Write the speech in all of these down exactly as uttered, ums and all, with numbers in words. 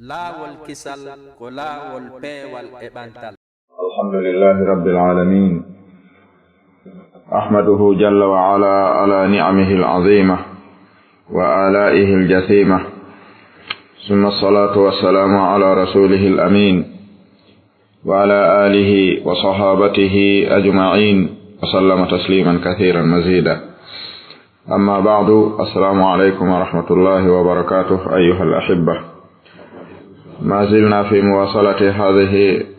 Laawol kisal ko laawol peewal e ɓantal. الحمد لله رب العالمين. أحمده جل وعلا على نعمه العظيمة وآلائه الجسيمة. ثم الصلاة والسلام على رسوله الأمين وعلى آله وصحابته أجمعين وسلم تسليما كثيرا مزيدا. أما بعد، السلام عليكم ورحمة الله وبركاته، أيها الأحبة. ما زلنا في مواصلة هذه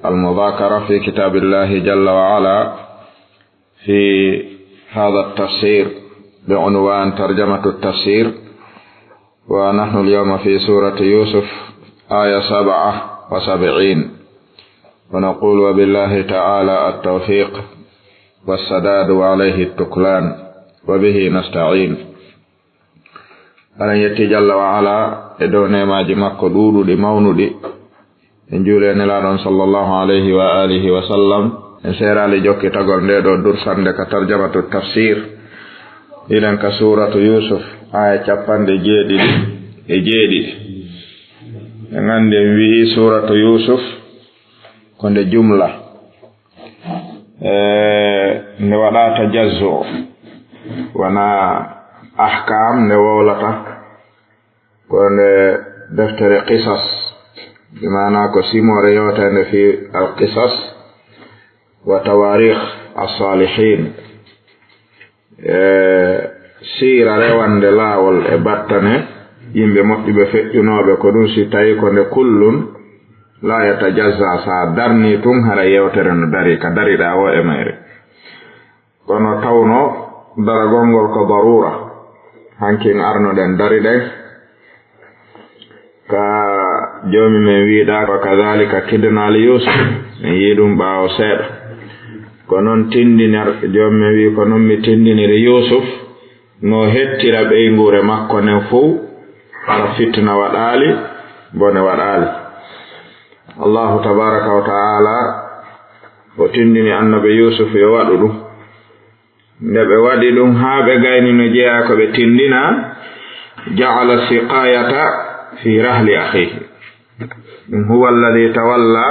المذاكرة في كتاب الله جل وعلا في هذا التفسير بعنوان ترجمة التفسير، ونحن اليوم في سورة يوسف، آية سبعة وسبعين، ونقول: وبالله تعالى التوفيق والسداد وعليه التكلان، وبه نستعين. Aɗen yetti Jalla wa Ala e dow neemaaji makko ɗuuɗuɗi, mawnuɗi. En juuli e Nelaaɗo on, sallallahu alayhi wa alihi wa sallam. En seeraali jokkitagol nde ɗo dursannde ka tarjamatu tafsir. Hiɗen ka suuratu Yuusuf, aaya capanɗe jeeɗiɗi e jeeɗiɗi. En anndi, en wi'i suuratu Yuusuf ko nde jumla. E, nde waɗaata jazzu, wona ahkam nde wowlata, ko nde deftere qisas, bi maana ko simoore yewtande fi al qisas wa tawarikh as-salihin. E, siira rewande laawol e battane yimɓe moƴƴuɓe feƴƴunooɓe, ko ɗum si tawi ko nde kullun la yatajazza, sa darni tun hara yewtere no dari ka dariɗa o e mayre. Kono tawno daragol ngol ko darura. Hankin arnoɗen dariɗen ka joomi men wiɗa, wa kadhalika kidna li Yusuf. En yi ɗum ɓaawo seeɗa. Ko non tindinar-, joomi men wi, ko non mi tindiniri Yusuf, no hettira ɓeynguure makko nden fow, hara fitina waɗaali, bone waɗaali. Allahu tabaraka wa ta'ala o tindini annabi Yusuf yo waɗu ɗum. Nde ɓe waɗi ɗum haa ɓe gayni no jeyaa ko ɓe tindina, ja'ala siqayata fi rahli akhihi. Ɗum huwa alladhi tawalla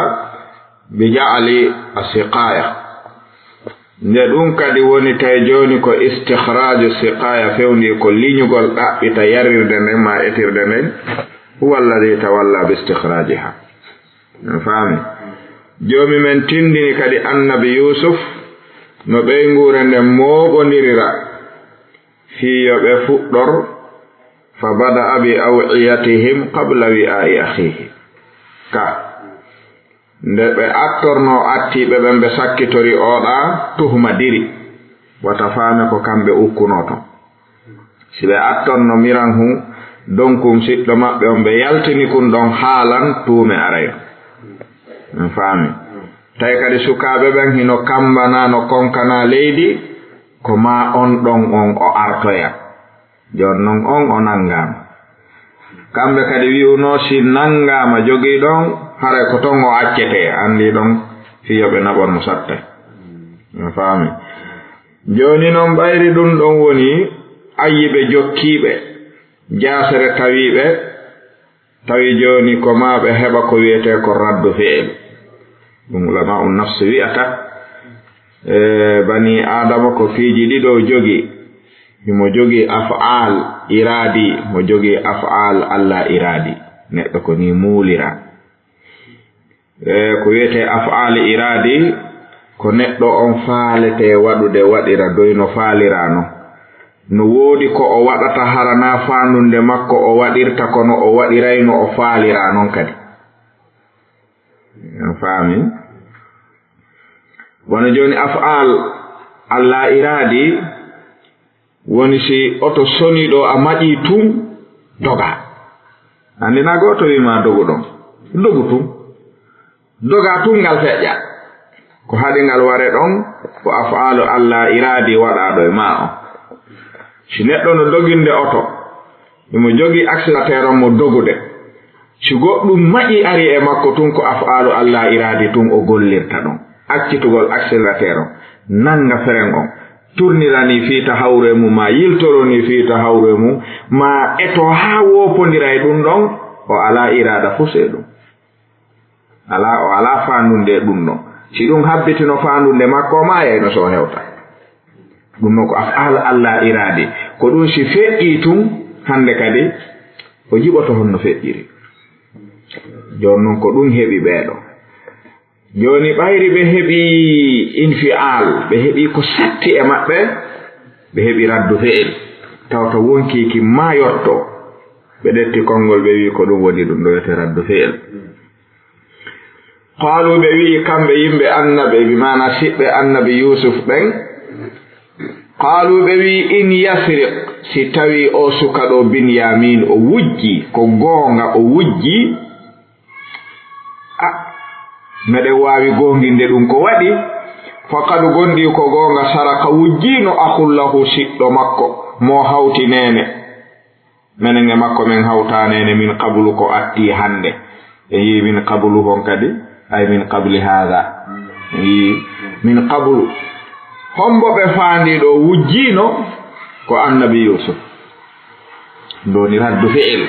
bi ja'ali as-siqaya. Nde ɗum kadi woni tawi jooni ko istikhraju siqaya fewndi ko liñugol ɗaɓɓita yarirde nden ma etirde nden, huwa alladhi tawalla bi istikhrajiha. On faami? Joomi men tindini kadi annabi Yusuf no ɓeynguure nden mooɓondirira fii yo ɓe fuɗɗor, fa bada'a bi aw'iyatihim qabla wi'a'i akhihi. Ka nde ɓe attornoo attiiɓe ɓen, ɓe sakkitori oɗa tuhma diri, wata faame ko kamɓe ukkunoo ton. Si ɓe attonno miran hun, donkun siɗɗo maɓɓe on, ɓe yaltini kun ɗon haalan tuume aray. On faami? Tawi kadi sukaaɓe ɓen hino kambanaa, no konkanaa leydi, ko maa on ɗon on o artoya. Jooni non on o nanngaama. Kamɓe kadi wi'unoo si nanngaama jogii ɗon, haray ko ton o accetee, anndi ɗon fii yo ɓe naɓon mo sattay. On faami? Jooni non ɓayri ɗum ɗon woni ayyiɓe jokkiiɓe, jaasere tawiiɓe, tawi jooni ko maa ɓe heɓa ko wi'etee ko raddu fi'il. Ɗum ulama'u nafs wi'ata, e, bani Aadama ko piiji ɗiɗo jogii. Himo jogii af'aal iraadi, mo jogii af'aal Alla iraadi. Neɗɗo ko nii muulira. E, ko wi'etee af'aali iraadi, ko neɗɗo on faaletee waɗude, waɗira doy no faaliraa non. No woodi ko o waɗata hara naa faandunde makko o waɗirta, kono o waɗiray no o faaliraa non kadi. On faami? Wano jooni af'aal Alla iraadi, woni si oto sonii ɗo a maƴii tun, dogaa. Anndi na gooto wii maa dogu ɗon. Dogu tun. Dogaa tun ngal feƴƴa. Ko haɗi ngal ware ɗon, ko af'aalu Alla iraadi waɗaa ɗo e maa on. Si neɗɗo no doginde oto, himo jogii accélérateur on mo dogude. Si goɗɗum maƴi ari e makko tun, ko af'aalu Alla iraadi tun o gollirta ɗon. Accitugol accélérateur on, nannga frein on, turniranii fii ta hawru e mum, maa yiltoronii fii ta hawru e mum, maa eto haa woopondira e ɗum ɗon, O alaa iraada fus e ɗum. Alaa, o alaa faandunde e ɗum ɗo. Si ɗum habbitino faandunde makko, o maayayno so o hewta. Ɗum ɗo ko af'al Allah iraadi. Ko ɗum si feƴƴii tun, hannde kadi o jiɓoto honno feƴƴiri. Jooni non ko ɗum heɓi ɓee ɗo. Jooni ɓayri ɓe heɓi infial, ɓe heɓi ko satti e maɓɓe, ɓe heɓi raddu fi'il. Tawta wonkii ki maayorto. Ɓe ƴetti konngol, ɓe wi'i ko ɗum woni ɗum ɗo wiyetee raddu fi'il. Qaalu, ɓe wi'i kamɓe yimɓe annabi, bi maana siɓɓe annabi Yuusuf ɓen. Qaalu, ɓe wi'i, "In yasriq, si tawi o suka ɗo Binyaamin o wujji, ko goonga o wujji, a, meɗen waawi goonginde ɗum ko waɗi, faqad gonɗi ko goonga saraqa wujjiino akhun lahu siɗɗo makko, mo hawti neene." Menen e makko men hawtaneene min qablu ko atti hannde. E yii min qablu hon kadi, ay min qabli haada. Yii min qablu. Hombo ɓe faandi ɗo wujjiino ko annabi Yuusuf. Ɗoni raddu fi'il.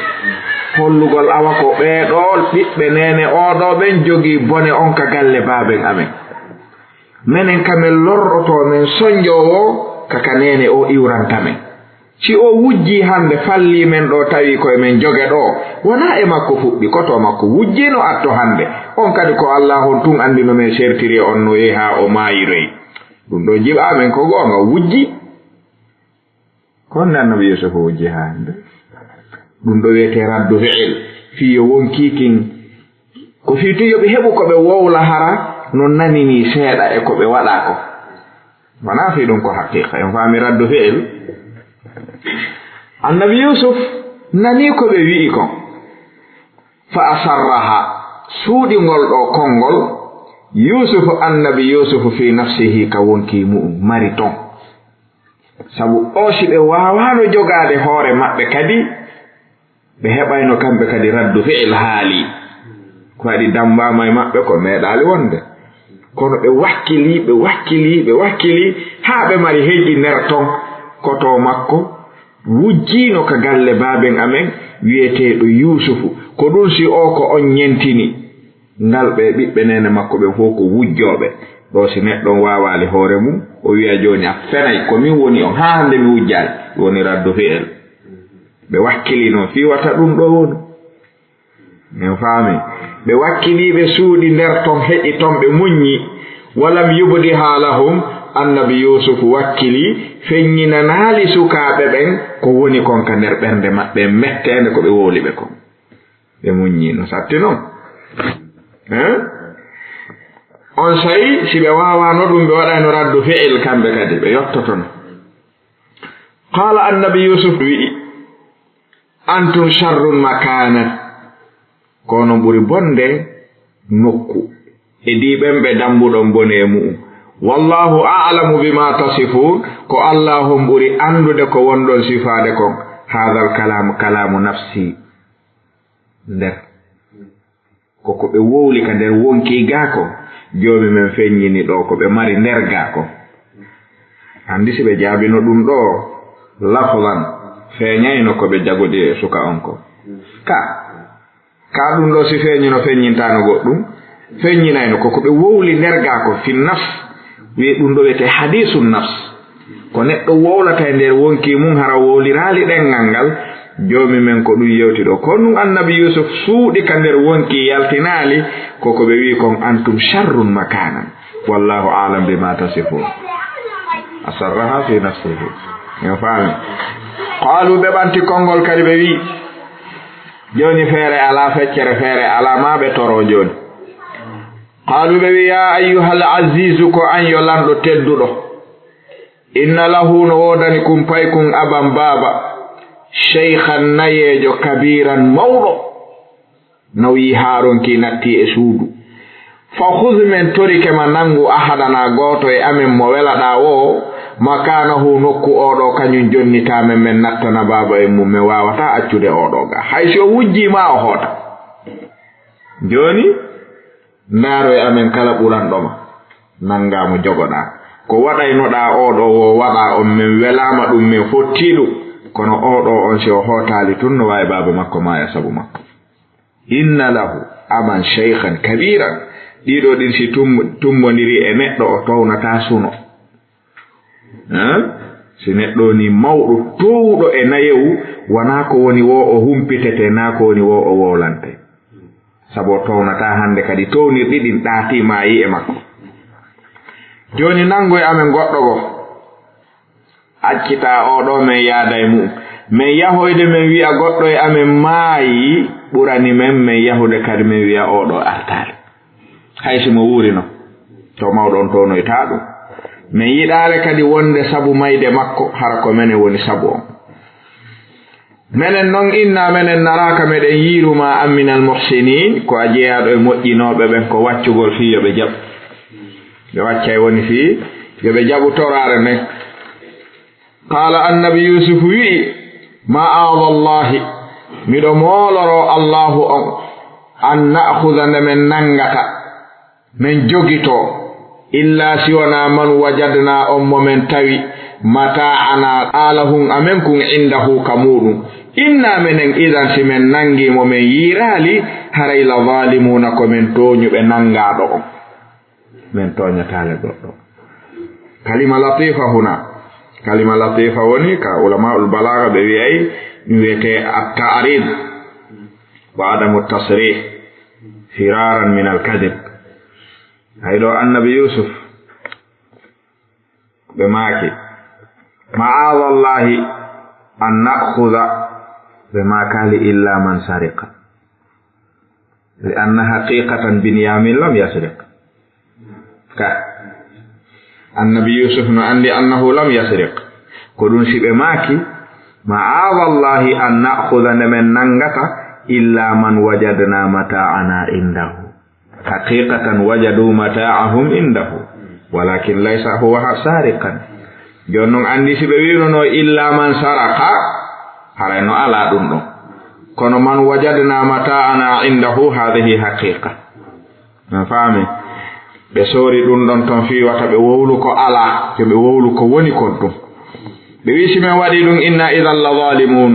Hollugol awa ko ɓee ɗoo ɓiɓɓe neene oo ɗoo ɓen jogii bone on ka galle baaben amen. Menen ka men lorroto men sonjoowo ka ka neene o iwranta men. Si o wujjii hannde fallii men ɗo tawi ko e men joge ɗo, wonaa e makko fuɗɗi, ko to makko wujjii no atto hannde. On kadi ko Allaahu on tun anndi no men sertiri on no yehi haa o maayiroyi. Ɗum ɗo jiɓaa men ko goonga wujji. Ko honde annabi Yuusufu wujji haa hannde? Ɗum ɗo wiyetee raddu fi'il. Fii yo wonkii kin. Ko fii tun yo ɓe heɓu ko ɓe wowla hara no naninii seeɗa e ko ɓe waɗaa ko. Wonaa fii ɗum ko haqiiqa. En faami raddu fi'il. Annabi Yuusuf nanii ko ɓe wi'i kon. Fa asarraha, suuɗi ngol ɗoo konngol, Yuusufu, annabi Yuusufu, fii nafsihi, ka wonkii mu'un, mari ton. Sabu o, si ɓe waawaano jogaade hoore maɓɓe kadi, ɓe heɓayno kamɓe kadi raddu fi'il haali. Ko waɗi dammbaama e maɓɓe ko meeɗaali wonde. Kono ɓe wakkilii, ɓe wakkilii, ɓe wakkilii, haa ɓe mari heƴi nder ton. Ko to makko wujjiino ka galle baaben amen wi'eteeɗo Yuusufu. Ko ɗum si o ko on ñentini. Ngal ɓe ɓiɓɓe neene makko ɓen fof ko wujjooɓe. Ɗo si neɗɗo on waawaali hoore mum, o wi'a jooni a fenay, ko min woni on, haa hannde mi wujjaali. Ɗum woni raddu fi'il. Ɓe wakkilii noon fii wata ɗum ɗo wonu. Min faami. Ɓe wakkilii, ɓe suuɗi nder ton, heƴi ton, ɓe muññi. Walam yubdiha lahum, annabi Yuusufu wakkilii, feññinanaali sukaaɓe ɓen ko woni kon ka nder ɓernde maɓɓe, metteende ko ɓe wowli ɓe kon. Ɓe muññi, no satti non. Hein? On sa'i, si ɓe waawaano ɗum, ɓe waɗayno raddu fi'il kamɓe kadi, ɓe yottotono. Qaala annabi Yuusuf wi'i, "Antum sharrun makaanan." Ko onon ɓuri bonde nokku. E dii ɓen ɓe dambuɗon bone e mu'un. "Wallaahu a'lamu bimaa tasifuun." Ko Allaahu on ɓuri anndude ko wonɗon sifaade kon. "Haadal kalaamu kalaamu nafsi." Nder. Ko ko ɓe wowli ka nder wonkii gaa ko, Joomi men feññini ɗo ko ɓe mari nder gaa ko. Anndi si ɓe jaabino ɗum ɗo, lafzan, feeñayno ko ɓe jagodi e suka on ko. Ka, ka ɗum ɗo si feeñino, feññintaano goɗɗum, feññinayno ko ko ɓe wowli nder gaa ko, fi nafs, wi'e ɗum ɗo wiyetee hadiisu nafs. Ko neɗɗo wowlata e nder wonkii mum, hara wowliraali ɗenngal ngal, Joomi men ko ɗum yewti ɗo. Ko ɗum annabi Yuusuf suuɗi ka nder wonkii yaltinaali, ko ko ɓe wi'i kon, "Antum sharrun makaanan, wallaahu a'lam bimaa tasifuun." Asarraha fi nafsihi. En faami. Qaalu, ɓe ɓanti konngol kadi, ɓe wi'i, jooni feere alaa, feccere feere alaa, maa ɓe toroo jooni. Qaalu, ɓe wi'i, "Yaa ayyuhal aziizu, ko an yo lanɗo tedduɗo. Inna lahu, no woodani kun paykun, aban baaba, sheykhan nayeejo, kabiiran mawɗo, nawyii haaronkii nattii e suudu. Fa khudh, men torike ma, nanngu, ahadanaa, gooto e amen mo welaɗaa o, makaanahu, nokku oo ɗo kañun jonnitaa men, men nattana baaba en mum, men waawataa accude oo ɗo ga. Hay si o wujjii ma o hoota." Jooni, ndaaru e amen kala ɓuranɗo ma. Nanngaa mo jogoɗaa. Ko waɗaynoɗaa oo ɗo woo waɗaa on, men welaama ɗum, men fottii ɗum. Kono oo ɗo on, si o hootaali tun, no waawi baaba makko maaya sabu makko. Inna lahu aban shaykhan kabiran. Ɗiɗo ɗin si tum-, tumbondiri e neɗɗo, o townataa suno. Hein? Si neɗɗo woni mawɗo, towɗo e nayewu, wanaa ko woni wo o humpitete, naa ko woni wo o wowlante. Sabu o townataa hannde kadi, townirɗi ɗin ɗaatii maayi e makko. Jooni nanngoy amen goɗɗo goo. Accitaa oo ɗoo, men yaada e mu'un. Men yahoyde men wi'a goɗɗo e amen maayi, ɓurani men, men yahude kadi men wi'a oo ɗoo artaali. Hay si mo wuurino, to mawɗo on townoytaa ɗum. Men yiɗaale kadi wonde sabu mayde makko, hara ko menen woni sabu on. Menen non, inna menen naraaka, meɗen yiiru ma an minal muhsinin, ko a jeyaaɗo e moƴƴinooɓe ɓen, ko waccugol fii yo ɓe jaɓu. Ɓe waccay woni fii yo ɓe jaɓu toraare nden. Qaala, Annabi Yuusuf wi'i, Ma'aadallahi, miɗo mooloroo Allaahu on, an na'khuda, nde men nanngata, men jogitoo, illaa si wanaa man wajadnaa, on mo men tawi, mataa'anaa, aalahun amen kun, indahu, ka muuɗum. Inna menen, idan, si men nanngii mo, men yiiraali, haray la zaalimuuna, ko men tooñuɓe nanngaaɗo on. Men tooñataale goɗɗo. Kalima latifa huna. Kalima latifa woni ka ulama'ul balaaga ɓe wi'ay, ɗum wi'etee at-ta'rid wa adamu tasrih firaran min al-kadhib. Hay ɗoo Annabi Yuusuf, ɓe maaki, Ma'aadallahi an na'khudha, ɓe maakaali illa man sariqa. Li anna haqiqatan Binyamin lam yasriq. Ka. Annabi Yuusuf no anndi annahu lam yasriq. Ko ɗum si ɓe maaki, Ma'aadallahi an na'khudha, nde men nanngata, illa man wajadna mata'ana indahu. Haqiqatan wajadu mata'ahum indahu, walakin laysa huwa sariqan. Jooni non anndi si ɓe wi'uno illa man saraqa, haray no alaa ɗum ɗon. Kono man wajadna mata'ana indahu, hadhihi haqiqa. On faami? Ɓe soori ɗum ɗon ton fii wata ɓe wowlu ko alaa, yo ɓe wowlu ko woni kon ɗum. Ɓe wi'i, si men waɗii ɗum, inna idan la zalimun.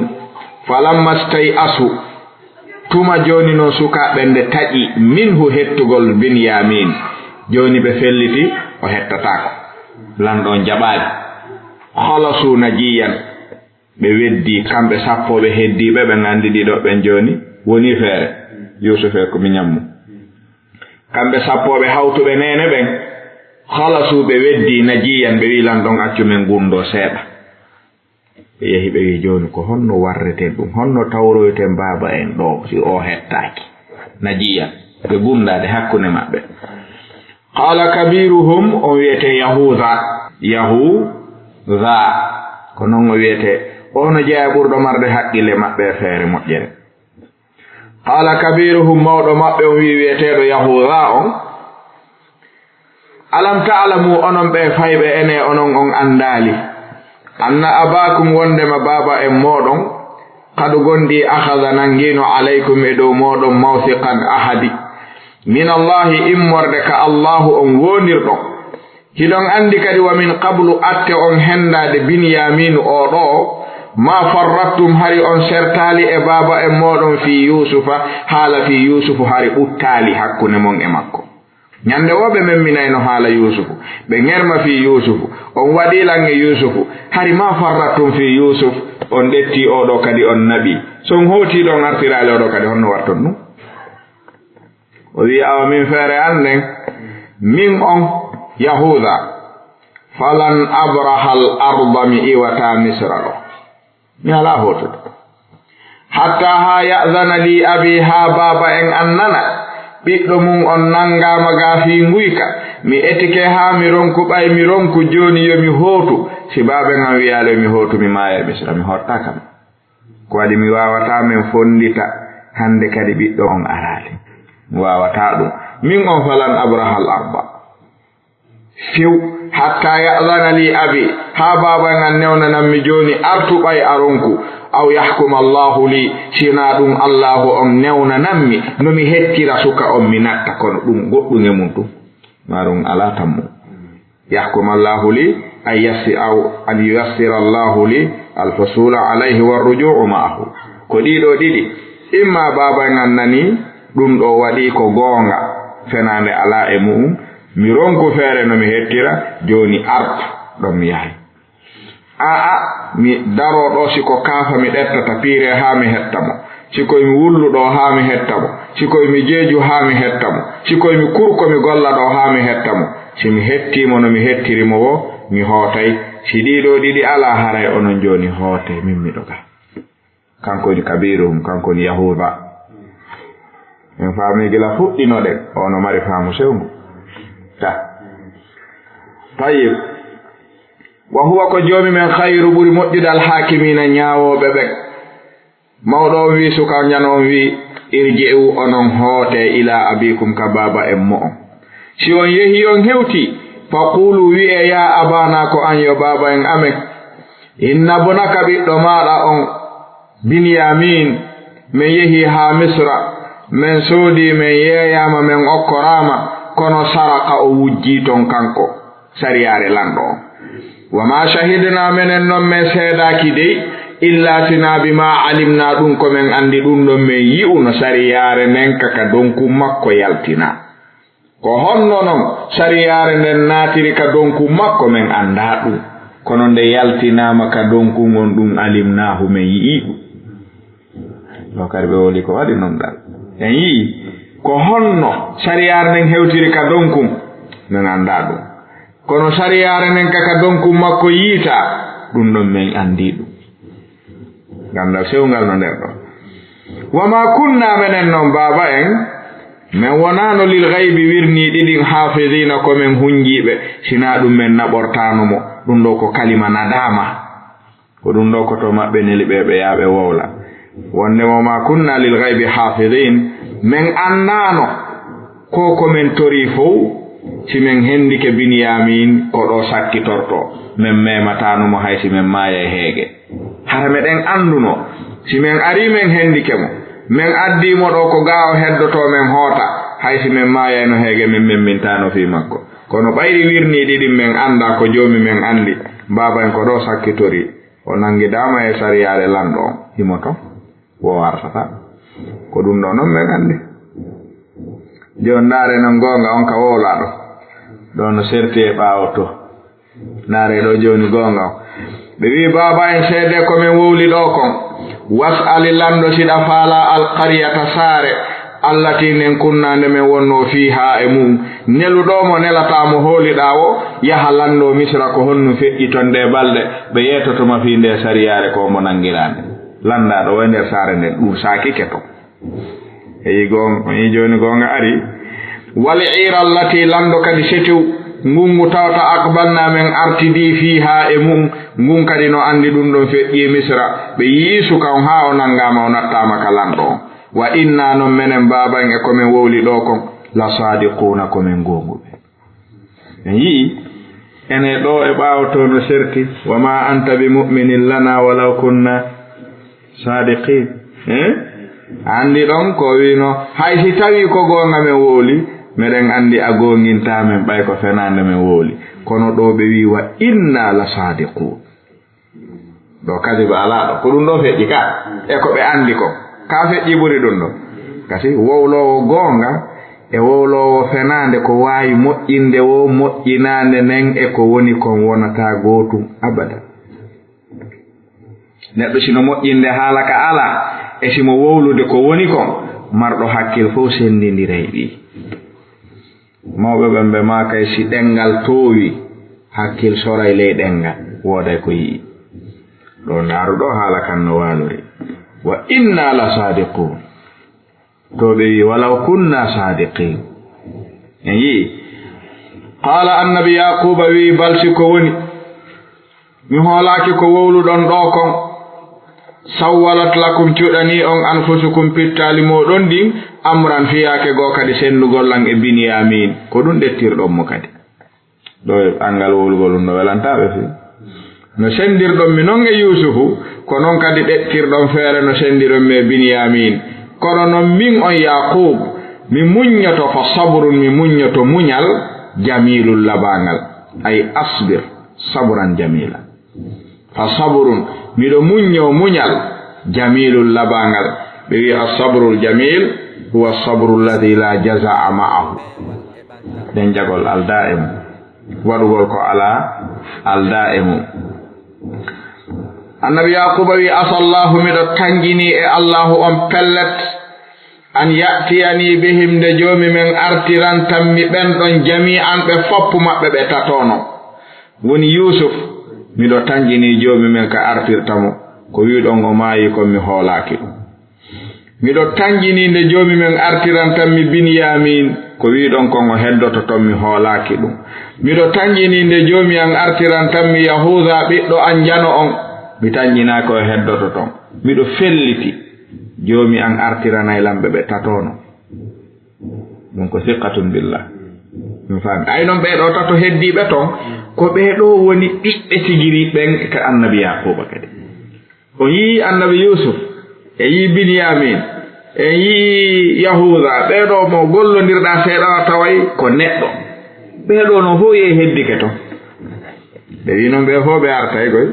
Falamma stay'asu, tuma jooni non sukaaɓe nde taƴi, minhu, hettugol Binyamin, jooni ɓe felliti, o hettataako. Lanɗo on jaɓaali. Khalasu najiyan. Ɓe weddii, kamɓe sappo ɓe heddiiɓe, ɓen anndi ɗiɗo ɓen jooni wonii feere. Yuusuf e ko miñan mun. Kamɓe sappo ɓe hawtuɓe neene ɓen, khalasu, ɓe weddii, najiyan, ɓe wi'i, "Lanɗo on, accu men gundoo seeɗa." Ɓe yehi, ɓe wi'i, "Jooni ko honno warreten ɗum? Honno tawroyten baaba en ɗoo si o hettaaki?" Najiyan, ɓe gundaade hakkunde maɓɓe. Qaala kabiruhum, on wi'etee Yahuuza. Yahuuza. Ko non o wi'etee. O no jeyaa ɓurɗo marde haqqille maɓɓe e feere moƴƴere. Qaala kabiruhum, mawɗo maɓɓe on wi'i, wi'eteeɗo Yahuuza on, "Alam ta'lamu, onon ɓe fayɓe ene, onon on anndaali, anna abaakum, wondema baaba en mooɗon, qad, gonɗii, akhadha, nanngiino, alaykum, e dow mooɗon, mawthiqan, ahadi, min Allahi, immorde ka Allahu on woondirɗo. Hiɗon anndi kadi, wa min qablu, atte on henndaade Binyaamiinu oo ɗoo, maa farrattum, hari on sertaali e baaba en mooɗon fii Yuusufa, haala fii Yuusufu hari ɓuttaali hakkunde mon e makko." Ñande woo ɓe memminayno haala Yuusufu, ɓe ŋerma fii Yuusufu, on waɗii lan e Yuusufu, hari maa farrattum fii Yuusuf, on ɗettii oo ɗoo kadi on naɓii. So on hootii ɗoo on artiraali oo ɗoo kadi, honno warton ɗum? O wi'i, "Awa min feere an nden, min on Yahuuda, falan abrahal arda, mi iwataa Misra ɗoo. Mi alaa hootude. Hatta haa ya'zana lii abii, haa baaba en an nana, ɓiɗɗo mun on nanngaama gaa fii nguyka. Mi etike haa mi ronku, ɓay mi ronku jooni yo mi hootu. Si baaba en an wi'aali yo mi hootu, mi maaya e Misra, mi hoottaa kam." Ko waɗi mi waawataa men fonndita hannde kadi ɓiɗɗo on araali. Mi waawataa ɗum. Min on falan abrahal arda. Few, hatta ya'zana lii abii, haa baaba en an newnanan mi jooni artu ɓay a ronku, aw yahkuma Allaahu lii, si hinaa ɗum Allaahu on newnanan mi, no mi hettira suka on mi natta, kono ɗum goɗɗum e mun ɗum. Maa ɗum alaa tammu. Yahkum Allahu li an yassi-, aw an yuyassira Allahu li al-husula alayhi wa ruju'u ma'ahu. Ko ɗiɗo ɗiɗi. Imma baaba en an nanii ɗum ɗo waɗi ko goonga, fenaande alaa e mu'um, mi ronku feere no mi hettira, jooni artu ɗon mi yahay. Aa'a, mi daroo ɗo, si ko kaafa mi ɗettata, piiree haa mi hetta mo. Si koy mi wulluɗo haa mi hetta mo. Si koy mi jeeju haa mi hetta mo. Si koy mi kurko mi gollaɗo haa mi hetta mo. Si mi hettii mo no mi hettiri mo wo, mi hootay. Si ɗii ɗoo ɗiɗi alaa, haray onon jooni hootee, min miɗo ga. Kanko woni kabiiruhum, kanko woni Yahuuda. En faami gila fuɗɗinoɗen, o no mari faamu sewngu. Ta. Tayyib. Wa huwa, ko Joomi men, khayru, ɓuri moƴƴude, al-haakimiina, ñaawooɓe ɓen. Mawɗo on wi'i suka njano on wi'i, irji'u, onon hootee, ilaa abiikum, ka baaba en mo'on. Si on yehii on hewtii, fa quulu, wi'ee, yaa abaana, ko an yo baaba en amen. Inna ibnaka, ɓiɗɗo maaɗa on, Binyamin, men yehii haa Misra, men soodii, men yeeyaama, men okkoraama, kono saraqa, o wujjii ton kanko, sariyaare lanɗo on. Wa ma shahidna, menen non men seedaaki dey, illa sinaa bima alimna, ɗum ko men anndi, ɗum ɗon men yi'uno sariyaare nden ka, ka donku makko yaltinaa. Ko honno non sariyaare nden naatiri ka donku makko? Men anndaa ɗum. Kono nde yaltinaama ka donku ngon, ɗum alimnaahu, men yi'ii ɗum. Ɗo kadi ɓe woli ko waɗi non ɗal. En yi'ii ko honno sariyaare nden hewtiri ka donku, men anndaa ɗum. Kono sariyaare nden ka, ka donku makko yiitaa, ɗum ɗon men anndii ɗum. Ganndal sewngal no nder ɗon. Wa ma kunna, menen non baaba en, men wonaano lil gaybi, wirnii ɗiɗin, haafidiina, ko men hunjiiɓe, sinaa ɗum men naɓortaano mo. Ɗum ɗo ko kalima nadaama. Ko ɗum ɗo ko to maɓɓe neli ɓe, ɓe yaa ɓe wowla. Wonde mo ma kunna lil gaybi hafidin, men anndaano ko, ko men torii fow, si men hendike Binyamin ko ɗo sakkitorto, men memataano mo hay si men maayay heege. Hara meɗen annduno, si men arii men hendike mo, men addii mo ɗo ko gaa o heddoto men hoota, hay si men maayayno heege men memmintaano fii makko. Kono ɓayri wirnii ɗiɗin men anndaa ko Joomi men anndi, baaba en ko ɗo sakkitorii. O nanngidaama e sariyaare lanɗo on, himo ton, wo wartata. Ko ɗum ɗo non men anndi. Jooni ndaare non goonga on ka wowlaaɗo. Ɗo no serti e ɓaawo to. Ndaare ɗo jooni goonga on. Ɓe wi'i, baaba en, seedee ko men wowli ɗo kon. Was'ali lanndo si ɗa faalaa alqaryata saare. Allati nden kunna nde men wonnoo fiihaa e mu'um. Nelu ɗo mo nelataa mo hooliɗaa wo, yaha lanndoo Misra ko honɗum feƴƴi ton ɗee balɗe, ɓe yeetoto ma fii ndee sariyaare ko mo nanngiraande. Lanndaa ɗo e nder saare nden, ɗum saakike ton. Eyi, goon-, eyi, jooni goonga ari. Wal iira allati, lanndo kadi setew, ngun ngu tawata aqbalna men artidii fiihaa e mu'um, ngun kadi no anndi ɗum ɗon feƴƴi e Misra. Ɓe yi'ii suka on haa o nanngaama, o nattaama ka lanɗo on. Wa inna, non menen baaba en e ko men wowli ɗo kon, la saadiquuna, ko men goonguɓe. En yi'i, ene ɗo e ɓaawo to no serti, wa ma anta bi mu'minin lana walaw kunna saadiqin. Eh? Anndi ɗon ko wino, hay si tawi ko goonga men wowli, meɗen anndi a goongintaa men, ɓay ko fenaande men wowli. Kono ɗo ɓe wi'i, wa inna la saadiquun. Ɗo kadiba alaa ɗo. Ko ɗum ɗo feƴƴi ka. E ko ɓe anndi ko. Ka feƴƴi ɓuri ɗum ɗo. Kasi wowloowo goonga e wowloowo fenaande ko waawi moƴƴinde wo moƴƴinaande nden e ko woni kon wonataa gootum abada. Neɗɗo sino moƴƴinde haala ka alaa, e simo wowlude ko woni kon, marɗo hakkil fow senndindiray ɗi. Mawɓe ɓen ɓe maakay si ɗemngal toowi, hakkil soray ley ɗemngal, wooday ko yi'i. Ɗo ndaaru ɗo haala kan no waalori. Wa inna la saadiquun. To ɓe wi'i, walaw kunna saadiqin. En yi'i. Qaala annabi Yaaquuba wi'i, bal si ko woni. Mi hoolaaki ko wowluɗon ɗo kon. Sawwalat lakum, cuɗanii on, anfusukum, pittaali mooɗon ɗin, amran, fiyaake goo kadi senndugol lan e Biniyaamin. Ko ɗum ɗettirɗon mo kadi. Ɗo e anngal wowlugol ɗum no welantaa ɓe fii. No senndirɗon mi non e Yuusufu, ko non kadi ɗettirɗon feere no senndiron mi e Biniyaamin. Kono non min on Yaaquub, mi muññoto, fa sabrun, mi muññoto muñal, jamiilun, labaangal. Ay asbir, sabran jamiila. Fa sabrun, miɗo muññoo muñal, jamiilun, labaangal. Ɓe wi, "As-sabrul jamil huwa as-sabru alladhi la jazaa ma'ahu." Deñjagol aldaa e mum. Waɗugol ko alaa aldaa e mum. Annabi Yaquuba wi, "Asallahu, miɗo tanjini e Allahu on pellet, an ya'tiyani bihim, nde Joomi men artirantammi ɓen ɗon jami'an, ɓe foppu maɓɓe ɓe tatoono." Woni Yuusuf, miɗo tanjini Joomi men ka artirta mo, ko wi'uɗon o maayi kon mi hoolaaki ɗum. Miɗo tanjini nde Joomi men artirantammi Binyaamin, ko wi'uɗon kon o heddoto ton mi hoolaaki ɗum. Miɗo tanjini nde Joomi an artirantammi Yahuuza ɓiɗɗo an njano on, mi tanjinaaki o heddoto ton. Miɗo felliti, Joomi an artiranay lan ɓe ɓe tatoono. Ɗum ko siqatun billah. Mi faami. Ay non ɓee ɗoo tato heddiiɓe ton, ko ɓee ɗoo woni ɓiɓɓe tigiri ɓen ka Annabi Yaquuba kadi. O yii Annabi Yuusuf, e yii Binyaamin, e yii Yahuuza, ɓee ɗoo mo gollondirɗaa seeɗa o taway ko neɗɗo. Ɓee ɗoo no fof yee heddike ton. Ɓe wii non ɓee fof ɓe artay koy.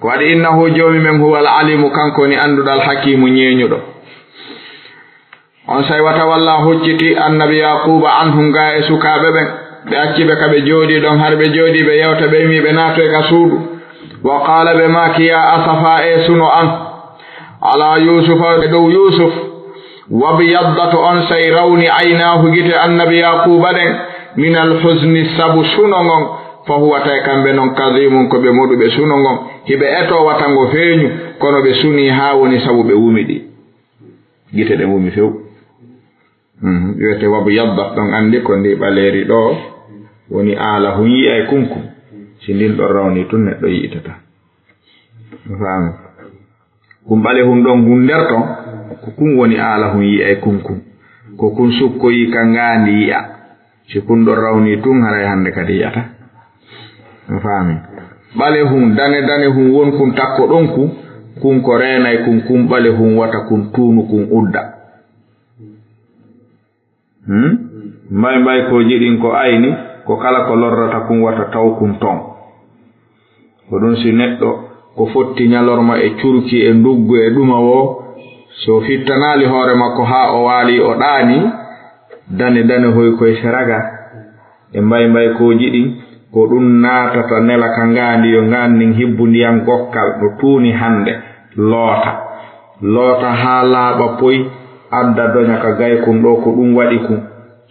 Ko waɗi, "Innahu, Joomi men, huwal alimu, kanko woni annduɗo, al hakimu, ñeeñuɗo." Onsay wa tawalla, hucciti Annabi Yaquuba anhum, gaa e sukaaɓe ɓen. Ɓe acci ɓe ka ɓe jooɗii ɗon, har ɓe jooɗii ɓe yewta, ɓe immii ɓe naatoy ka suudu. Wa qaala, ɓe maaki, "Ya asafa, e suno an, ala Yuusufa, e dow Yuusuf. Wabyaddat, onsay rawni aynaahu, gite Annabi Yaquuba ɗen, minal huzni, sabu suno ngon. Fa huwa, tawi kamɓe non, kadimun, ko ɓe moɗuɓe suno ngon. Hiɓe etoo wata ngo feeñu, kono ɓe sunii haa woni sabu ɓe wumi ɗi." Gite ɗen wumi few. Mhm. Wiyete wabyaddat, ɗon anndi ko ndi ɓaleeri ɗoo woni aala hun yi'ay kunkun. Si ndin ɗon rawni tun neɗɗo yi'itata. A faami? Kun ɓalehun ɗon kun nder ton, ko kun woni aala hun yi'ay kunkun. Ko kun sukkoyi ka ngaandi yi'a. Si kun ɗon rawni tun haray hannde kadi yi'ata. A faami? Ɓalehun, dane dane hun won kun takko ɗon kun, kun ko reenay kun, kun ɓalehun wata kun tuunu kun udda. Hmm? Mbay mbaykooji ɗin ko ayni, ko kala ko lorrata kun wata taw kun ton. Ko ɗun si neɗɗo ko fotti ñalorma e curki e nduggu e ɗuma woo, si o fittanaali hoore makko haa o waali o ɗaani, dane dane hoy koy seraga. E mbaymbaykooji ɗin, ko ɗun naatata nela ka ngaandi, yo ngaandi ndin hibbu ndiyan gokkal no tuuni hande, loota. Loota haa laaɓa poy, adda doña ka gaykun ɗoo, ko ɗun waɗi kun.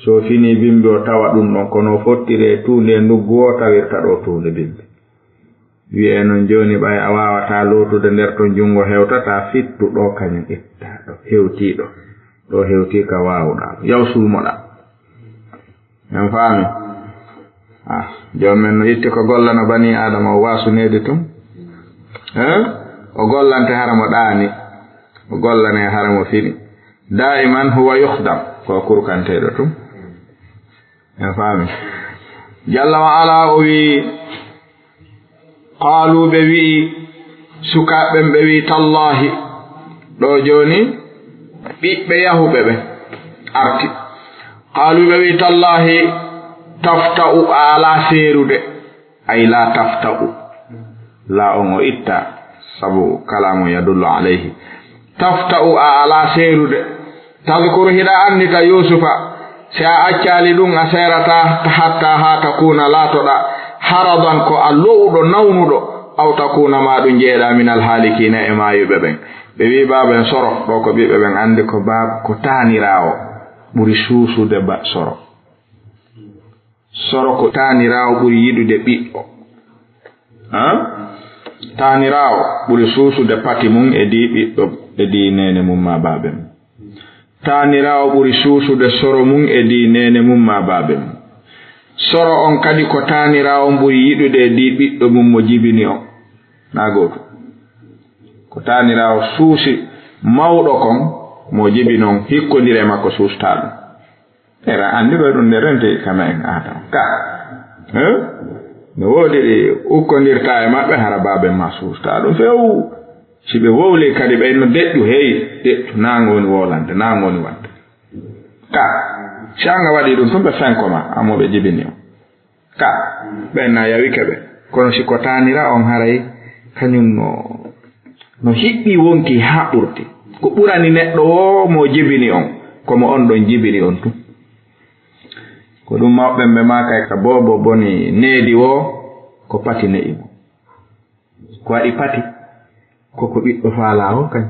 Si o finii bimbi, o tawa ɗun ɗon, kono o fottiri e tuundi e nduggu woo, tawirta ɗoo tuundi bimbi. Wi'ee non jooni, ɓay a waawataa lootude nder ton, junngo hewtataa, fittu ɗoo, kañun ittaa ɗoo, hewtii ɗoo. Ɗoo hewtii ka waawuɗaa. Yaw suumoɗaa. En faami? Ah, joom men no itti ko gollana banii Aadama o waasuneede tun. Eh? O gollante hara mo ɗaani. O gollane hara mo fini. Daa'iman huwa yukhdam. Ko kurkanteeɗo tun. En faami? Jalla wa ala o wi'i, qaalu, ɓe wi'i, sukaaɓe ɓen ɓe wi'i, tallaahi, ɗoo jooni, ɓiɓɓe yahuɓe ɓe arti. Qaalu, ɓe wi'i, tallaahi, tafta'u, a alaa seerude, ay laa tafta'u. Laa on o itta, sabu kalaamu yadullu alayhi. Tafta'u, a alaa seerude. Tadkuru, hiɗa anndita Yuusufa, si a accaali ɗun, a seerataa hatta haa takuuna, laatoɗaa, haradan, ko a lo'uɗo, nawnuɗo, aw takuuna, maa ɗun jeyeɗaa, minal haalikiina, e maayuɓe ɓen. Ɓe wi'i, baaben, soro, ɗoo ko ɓiɓɓe ɓen anndi ko baab-, ko taaniraawo ɓuri suusude ba-, soro. Soro ko taaniraawo ɓuri yiɗude ɓiɗɗo. Haa? Taaniraawo ɓuri suusude pati mun e dii ɓiɗɗo, e dii neene mun maa baabe mun. Taaniraawo ɓuri suusude soro mun e dii neene mun maa baabe mun. Soro on kadi ko taaniraawo on ɓuri yiɗude e dii ɓiɗɗo mun mo jibini on. Naa gooto. Ko taaniraawo suusi mawɗo kon mo jibini on, hikkondire makko suustaa ɗum. Era anndi ɗo ɗum nde renti kama en Aadama. Ka. Eh? No woodi ɗi ukkondirta e maɓɓe hara baaben ma suusta ɗum few. Si ɓe wowli kadi ɓe no deƴƴu hey, deƴƴu naango woni wolande, naango woni wande. Ka. Si anga waɗi ɗum tun ɓe fenko ma, amo ɓe jibini on. Ka. Ɓen na yawike ɓe. Kono si ko taanira on haray kañum no, no hiɓɓi wonki haa ɓurti. Ko ɓurani neɗɗo woo mo jibini on, ko mo on ɗon jibini on tun. Ko ɗum mawɓe ɓe maakay ka boobo boni needi woo, ko pati ne'i mo. Ko waɗi pati? Ko ko ɓiɗɗo faalaa woo kañ.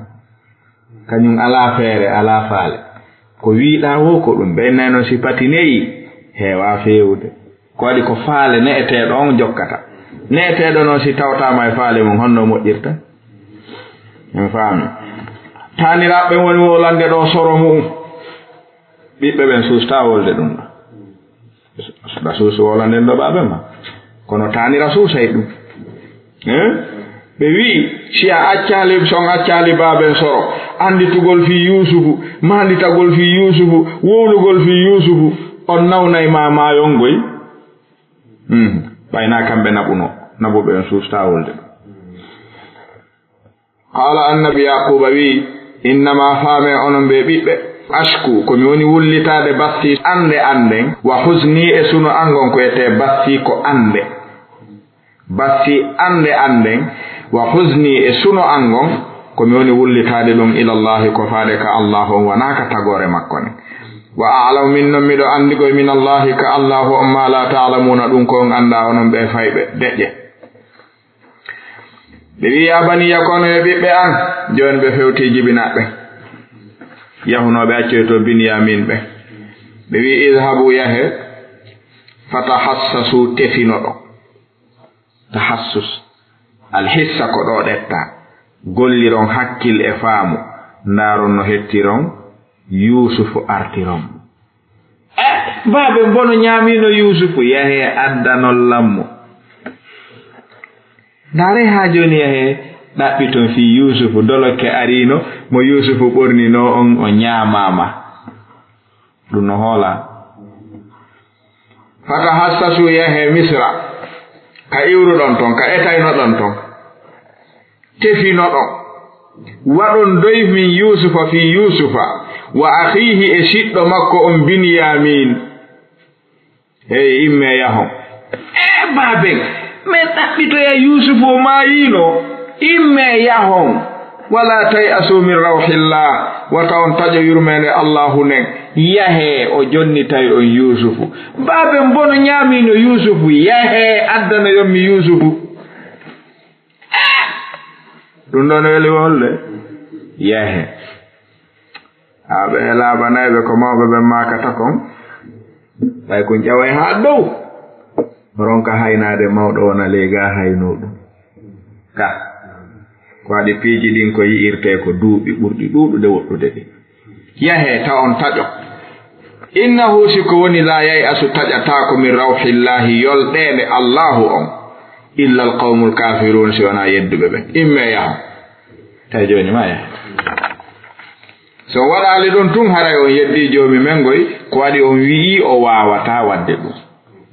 Kañum alaa feere, alaa faale. Ko wiiɗaa woo ko ɗum. Ɓe innay noon si pati ne'i, heewaa feewude. Ko waɗi ko faale ne'eteeɗo on jokkata. Ne'eteeɗo noon si tawtaama e faale mum, honno moƴƴirta? En faami. Taaniraaɓe ɓen woni wowlande ɗoo soro mu'um. Ɓiɓɓe ɓen suustaa wolde ɗum ɗo. Ɗa suusu wowlande ɗo baabe ma. Kono taanira suusay ɗum. Hein? Ɓe wi'i, si a accaali, si on accaali baaben soro, annditugol fii Yuusufu, maanditagol fii Yuusufu, wowlugol fii Yuusufu, on nawnay ma maayon goy? Hmm. Ɓay naa kamɓe naɓuno, naɓuɓe on suustaa wolde ɗum. Qaala, Annabi Yaaquuba wi'i, Innamaa, faamee onon ɓee ɓiɓɓe, ashku, ko mi woni wullitaade bassii annde an nden, wa huznii, e suno an ngon, ko etee bassii ko annde. Bassii annde an nden, wa huznii, e suno an ngon, ko mi woni wullitaade ɗum ilallaahi, ko faade ka Allaahu on, wanaa ka tagoore makko nden. Wa a'lamu, min non miɗo anndi koy minallaahi ka Allaahu on, maa laa ta'lamuuna, ɗum ko on anndaa onon ɓee fayɓe, deƴƴe. Ɓe wi'i, Yaa baniya, ko onon e ɓiɓɓe an, jooni ɓe fewti jibinaaɓe. Yahunooɓe accoytoo Biniyaamin ɓe. Ɓe wi'i, Idhabu, yahee, fatahassasu, tefinoɗon. Tahassus. Alhissa ko ɗoo ɗettaa. Golliron hakkil e faamu. Ndaaron no hettiron Yuusufu artiron. Eh, baabe mbono ñaamiino Yuusufu, yahee addanon lammo. Ndaaree haa jooni, yahee ɗaɓɓiton fii Yuusufu, dolokke ariino mo Yuusufu ɓorninoo on, o ñaamaama. Ɗum no hoolaa. Fatahassasu, yahee Misra, ka iwruɗon ton, ka etaynoɗon ton. Tefinoɗon. Waɗon doy min Yuusufa fii Yuusufa, wa akhiihi, e siɗɗo makko on Biniyaamin. Hey, immee yahon. Ee, baaben, men ɗaɓɓitoya Yuusufu, o maayiino. Immee yahon. Walaa tay'asu min rawhillah. Wata on taƴo yurmeende Allaahu nden. Yahee, o jonnitay on Yuusufu. Baaben, mbono ñaamiino Yuusufu. Yahee, addanoyon mi Yuusufu. Ɗum ɗon weli wolde. Yahee. Haa ɓe laabanayɓe ko mawɓe ɓen maakata kon. Ɓay kon ƴaway haa dow. Ronka haynaade mawɗo wona ley gaa haynoo ɗum. Ka. Ko waɗi piiji ɗin ko yi'irtee ko duuɓi ɓurɗi ɗuuɗude woɗɗude ɗin. Yahee, ta on taƴo. Innahu, si ko woni, laa yay'asu, taƴataako, min rawhillaahi, yolɗeende Allaahu on, illa alqawmul kaafiruun, si wanaa yedduɓe ɓen. Immee yahon. Tawi jooni ma yaha. Si on waɗaali ɗum tun, haray on yeddii Joomi men ngoy, ko waɗi on wi'ii o waawataa waɗde ɗum.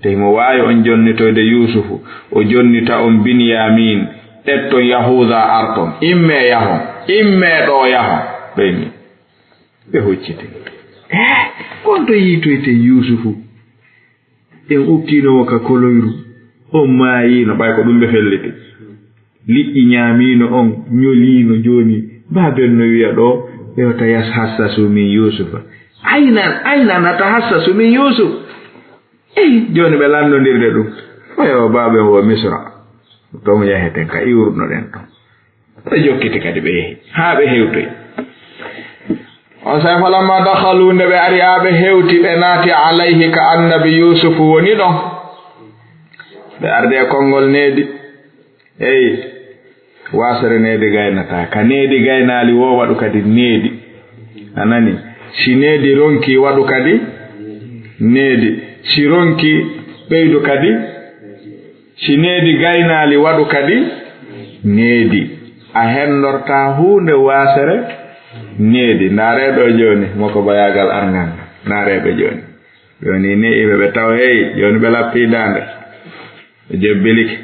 Te himo waawi on jonnitoyde Yuusufu, o jonnita on Biniyaamin, ƴetton Yahuuza arton. Immee yahon, immee ɗoo yahon. Ɓe immii. Ɓe hucciti. Eh, kon to yiitoyten Yuusufu? En okkiino mo ka koloyru, on maayiino, ɓay ko ɗum ɓe felliti. Liƴƴi ñaamiino on, ñoliino, jooni baaben no wi'a ɗoo, ɓe wata yatahassasu min Yuusufa. Aynan, aynan natahassasu min Yuusuf. Eyi, jooni ɓe lanndondirde ɗum. Oyo, baaben wo Misra. Ton yaheten ka iwrunoɗen ton. Ɓe jokkiti kadi, ɓe yehi, haa ɓe hewtoyi. Onsay falammaa dakhaluu, nde ɓe ari haa ɓe hewti, ɓe naati alayhi, ka Annabi Yuusufu woni ɗon. Ɓe ardi e konngol needi. Eyi, waasere needi gaynataa. Ka needi gaynaali woo, waɗu kadi needi. A nani? Si needi ronkii, waɗu kadi needi. Si ronkii, ɓeydu kadi. Si needi gaynaali, waɗu kadi needi. A henndortaa huunde waasere needi. Ndaaree ɗoo jooni, mo ko bayaagal arngal. Ndaaree ɓe jooni. Jooni ne'iiɓe ɓe taw, hey, jooni ɓe lappii daande. Ɓe jebbilike.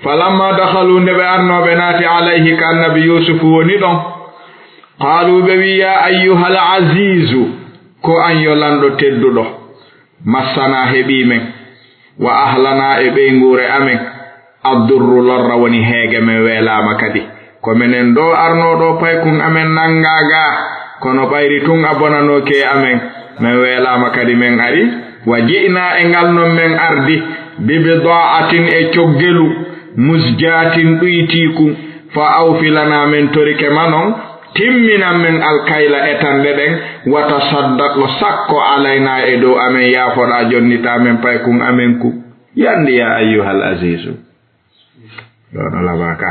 Falammaa dakhaluu, nde ɓe arnoo ɓe naati, alayhi, ka Annabi Yuusufu woni ɗon, qaaluu, ɓe wi'i, yaa ayyuhal aziizu, ko an yo lanɗo tedduɗo, massanaa, heɓii men, wa ahlanaa, e ɓeynguure amen, addurru, lorra woni heege men, weelaama kadi, Ko menen ɗoo arnoo ɗoo paykun amen nanngaa gaa, kono ɓayri tun a bonanooki e amen. Men weelaama kadi men ari, wa ji'naa e ngal non men ardi, bi bida'atin e coggelu, muzjatin ɗuytiikun, fa awfi lanaa men torike ma non, timminan men alkayla e tanɗe ɗen, wa tasaddaq sakko alaynaa e dow amen yaafoɗaa jonnitaa men paykun amen kun. Yandi yaa ayyuhal aziizu. Ɗoo no labaa ka.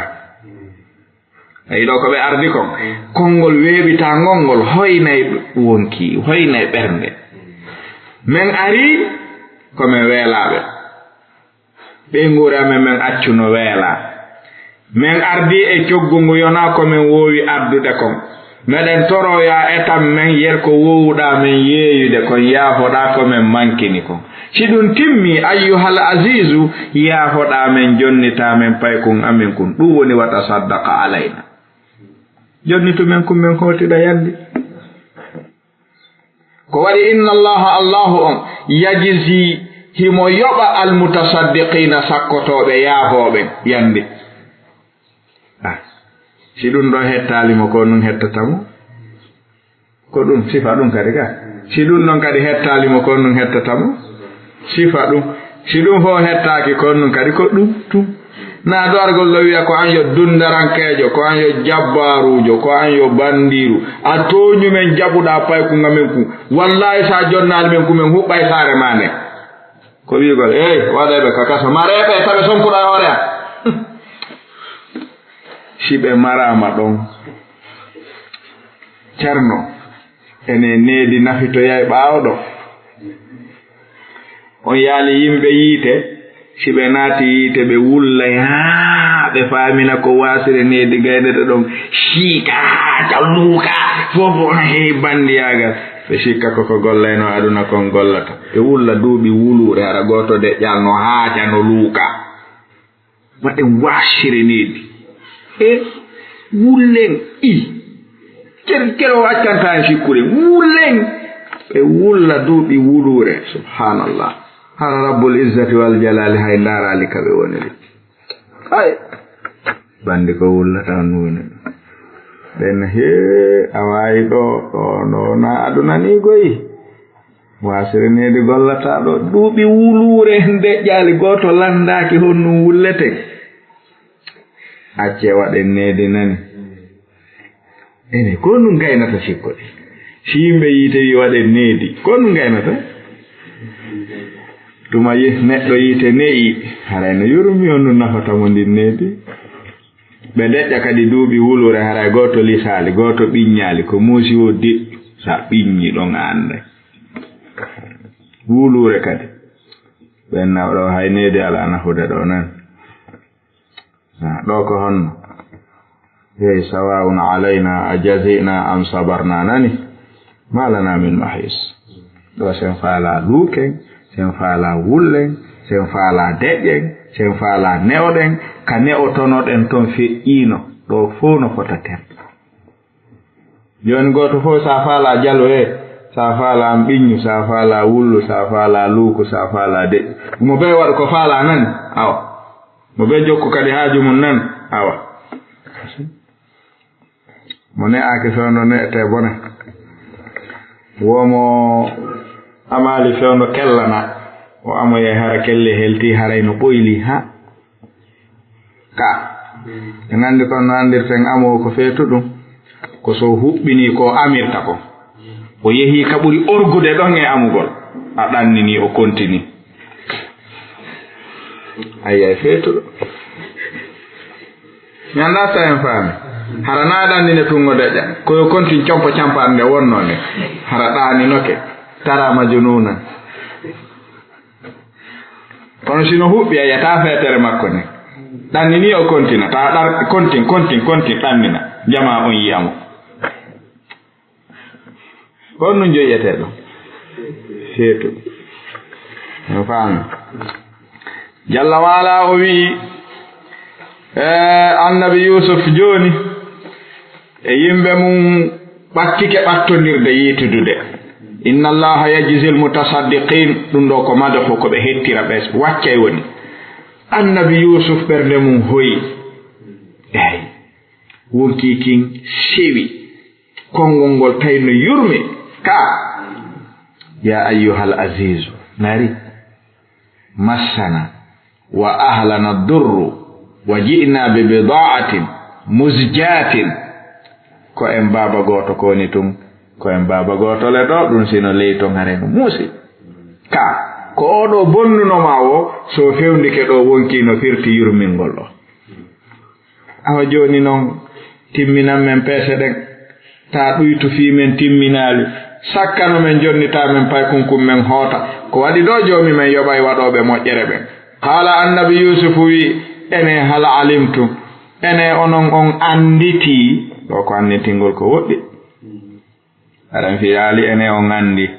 Ayi ɗoo ko ɓe ardi kon. Konngol weeɓitaangol ngol hoynay wonki, hoynay ɓernde. Men ari ko men weelaaɓe. Ɓeynguure amen men accuno weelaa. Men ardi e coggu ngu yonaa ko men woowi ardude kon. Meɗen toroyaa etan men yer ko woowuɗaa men yeeyude kon, yaafoɗaa ko men mankini kon. Si ɗun timmii, ayyuhal aziizu, yaafoɗaa men, jonnitaa men paykun amen kun. Ɗun woni wa tasaddaqa alayna. Jonnitu men kun men hootiɗa yandi. Ko waɗi, inna Allaha, Allahu on, yajzi, himo yoɓa almutasaddiqiina, sakkotooɓe, yaafooɓe, yandi. Ah, si ɗun ɗoo hettaali mo, ko nun hettata mo? Ko ɗun, sifa ɗun kadi ka. Si ɗun ɗon kadi hettaali mo, ko nun hettata mo? Sifa ɗun. Si ɗun fow hettaaki, ko nun kadi ko ɗun tun. Naa ɗo argol ɗo wi'a ko an yo dundarankeejo, ko an yo jabbaaruujo, ko an yo bandiiru. A tooñu men, jaɓuɗaa paykun amen kun. Wallaahi, si a jonnaali men kun, men huɓɓay saare maa nden. Ko wi'ugol, "Hey, waɗee ɓe ka kaso, maree ɓe, taɓe sonkuɗaa hoore an." Si ɓe maraama ɗon, Ceerno, enen needi nafitoyay ɓaawo ɗo. On yaali yimɓe yiite, si ɓe naati yiite, ɓe wullay haa ɓe faamina ko waasire needi gaynata ɗon, siika, haa luuka, fof on heewi banndiyaagal. Ɓe sikka ko ko gollayno aduna kon gollata. Ɓe wulla duuɓi wuluure, hara gooto deƴƴal no haaja, no luuka. Waɗen waasire needi. E wullen i. Cer-, cere o accanta en sikkude. Wullen. Ɓe wulla duuɓi wuluure. Subhanallah. Hara Rabbul Izzati wal Jalali hay ndaaraali ka ɓe woniri. Ay. Bandi ko wullata on woni. Ɓen he, a waawi ɗo, ɗo, ɗo na aduna ni goyi. Waasire needi gollataa ɗo. Duuɓi wuluure en deƴƴaali, gooto lanndaaki honɗun wulleten. Accee waɗen needi nani. Ene, ko honɗun gaynata sikkude? Si yimɓe yiite wi waɗen needi, ko honɗun gaynata? Tuma yi-, neɗɗo yiite ne'i, haray no yurmi honɗun nafata mo ndin needi? Ɓe deƴƴa kadi duuɓi wuluure, haray gooto lisaali, gooto ɓiññaali, ko muusi wo deƴƴu, sa ɓiññi ɗon a annday. Wuluure kadi. Ɓen na ɗo hay needi alaa nafude ɗo nan. Ah, ɗo ko honno? Hey, sawa'un alayna a jazi'na am sabarna nani. Ma lana min mahis. Ɗo sen faalaa luuken, sen faalaa wullen, sen faalaa deƴƴen, sen faalaa ne'oɗen, ka ne'otonoɗen ton feƴƴiino. Ɗo fow no fota ten. Jooni gooto fow sa faalaa jalo he, sa faalaa ɓiññu, sa faalaa wullu, sa faalaa luuku, sa faalaa deƴƴu. Mo bee waɗu ko faalaa nani, awa. Mo bee jokku kadi haaju mun nani, awa. Mo ne'aaki fewndo ne'etee bone. Wo mo amaali fewndo kellana. O amoyay hara kelle helti haray no ɓoyli ha. Ka. En anndi kon no anndirten amoo ko feetuɗum. Ko so huɓɓinii ko amirta ko. O yehii ka ɓuri orgude ɗon e amugol. A ɗannini o kontini. Ayi, ay feetuɗo. Mi anndaa so en faami. Hara na ɗannine tungo deƴƴa. Ko yo kontin compo campaande nde wonnoo nde. Hara ɗaaninoke. Taraama junuunan. Kono si no huɓɓi, a yiyata feetere makko nde. Ɗannini o kontina. Ta ɗar-, kontin, kontin, kontin, ɗannina. Jamaa on yi'a mo. Ko honɗun joyetee ɗon? Seetu. No faami. Jalla wa ala o wi'i, eh, Annabi Yuusuf jooni e yimɓe mun ɓattike ɓattondirde yiitudude. Inna Allaha yajzil mutasaddiqin, ɗun ɗo ko madhu ko ɓe hettira ɓe waccay woni. Annabi Yuusuf ɓernde mun hoyi. Eey. Wonkii kin sewi. Konngol ngol tawi no yurmi. Ka. Ya ayyuhal azizu. Nari. Massana. Wa ahlana durru. Wa ji'na bi bida'atin. Muzjatin. Ko en baaba gooto ko woni tun. Ko en baaba gooto le ɗo, ɗum sino ley ton hare no muusi. Ka. Ko oo ɗo bonnuno ma o, so fewndike ɗo wonkii no firti yurmingol ɗo. Awa jooni non, timminan men peese ɗen, taa ɗuytu fii men timminaali, sakkano men, jonnitaa men paykunkun men hoota. Ko waɗi ɗoo joomi men yoɓay waɗooɓe moƴƴere ɓen. Qaala, Annabi Yuusufu wi'i, ene hal alimtum, ene onon on annditii? Ɗoo ko anndintingol ko woɗɗi. Aɗen fiyaali ene on anndi.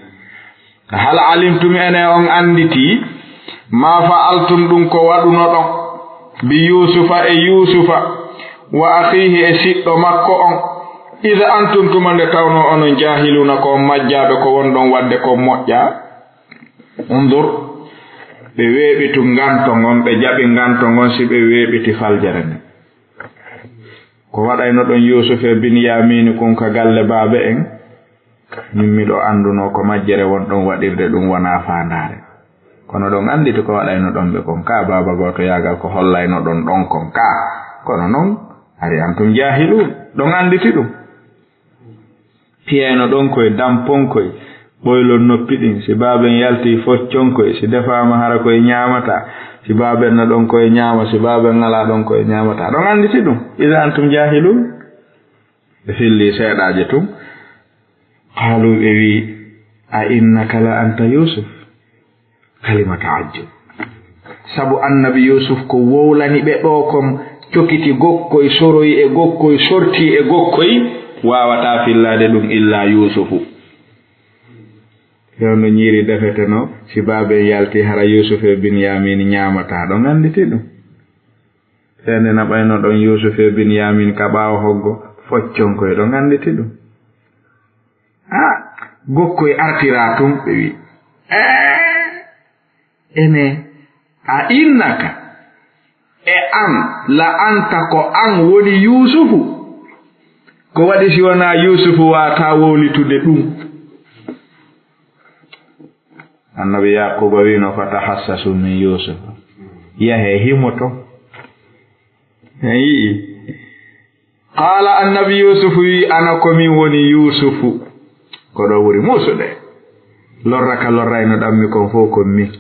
Hal alimtum, ene on annditi, ma fa'altum, ɗum ko waɗunoɗon, bi Yuusufa, e Yuusufa, wa akhiihi, e siɗɗo makko on, id antum, tuma nde tawnoo onon jaahiluuna, ko on majjaaɓe, ko wonɗon waɗde ko moƴƴaa? Undur, ɓe weeɓitu nganto ngon, ɓe jaɓi nganto ngon, si ɓe weeɓiti faljere nden. Ko waɗaynoɗon Yuusuf e Binyamiini kun ka galle baaba en? Min miɗo anndunoo ko majjere wonɗon waɗirde ɗum wonaa faandaare. Kono ɗon annditi ko waɗaynoɗon ɓe kon kaa, baaba gooto yaagal ko hollaynoɗon ɗon kon kaa. Kono non, hari antum jaahiluun, ɗon annditi ɗum. Piyaynoɗon koy, damponkoy, ɓoylon noppi ɗin. Si baaben yaltii, focconkoy. Si defaama, hara koy ñaamataa. Si baaben no ɗon koy ñaama, si baaben alaa ɗon koy ñaamataa. Ɗon annditi ɗum. Ida antum jaahiluun. Ɓe fillii seeɗaaje tun. Qaaluu, ɓe wi'i, a innaka la anta Yuusuf? Kalima ta'ajjub. Sabu Annabi Yuusuf ko wowlani ɓe ɗoo kon, cokiti gokkoy, soroyi e gokkoy, sorti e gokkoy, waawataa fillaade ɗum illaa Yuusufu. Yo no ñiiri defete no, si baaben yalti, hara Yuusuf e Binyamiin ñaamataa. Ɗon annditi ɗum. Feende na ɓaynoɗon Yuusuf e Binyamiin ka ɓaawo hoggo, focconkoy, ɗon annditi ɗum. Ah, gokkoy artiraa tun, ɓe wi'i, ee, ene, a innaka, e an, la anta, ko an woni Yuusufu? Ko waɗi si wonaa Yuusufu waataa wowlitude ɗum? Annabi Yaaquuba wi'no, fatahassasu min Yuusufa. Yahee himo ton. En yi'i. Qaala, Annabi Yuusufu wi'i, ana ko min woni Yuusufu. Ko ɗoo ɓuri muusude. Lorra ka lorraynoɗammi kon fow ko min.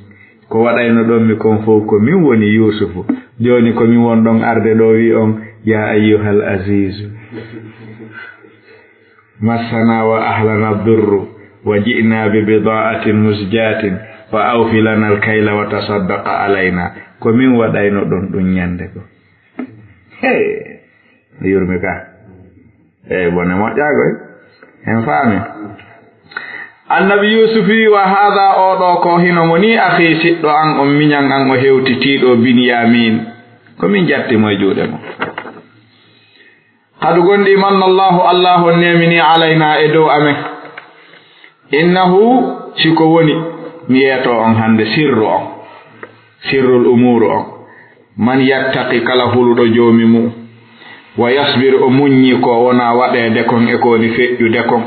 Ko waɗaynoɗonmi kon fow ko min woni Yuusufu. Jooni ko min wonɗon arde ɗoo wi'on, yaa ayyuhal aziizu. Massanaa wa ahlanaa durru, wa ji'naa bi bidaa'atin muzjaatin, fa awfi lanal kayla wa tasaddaq alaynaa. Ko min waɗaynoɗon ɗum ñande goo. Hee, mi yurmi ka. Eey, bone moƴƴaa koy. En faami. Annabi Yuusuf wi'i, wa haadha, oo ɗoo ko hino mo nii, akhii, siɗɗo an on, miñan an, o hewtitii ɗoo, Binyaamin. Ko min jatti mo e juuɗe mon. Qad gonɗii manna Allaahu, Allaahu on neeminii alaynaa, e dow amen. Innahu, si ko woni, mi yeetoo on hannde sirru on, sirrul umuuru on. Man yattaqi, kala huluɗo Joomi mum, wa yasbir, o muññi ko wonaa waɗeede kon e ko woni feƴƴude kon,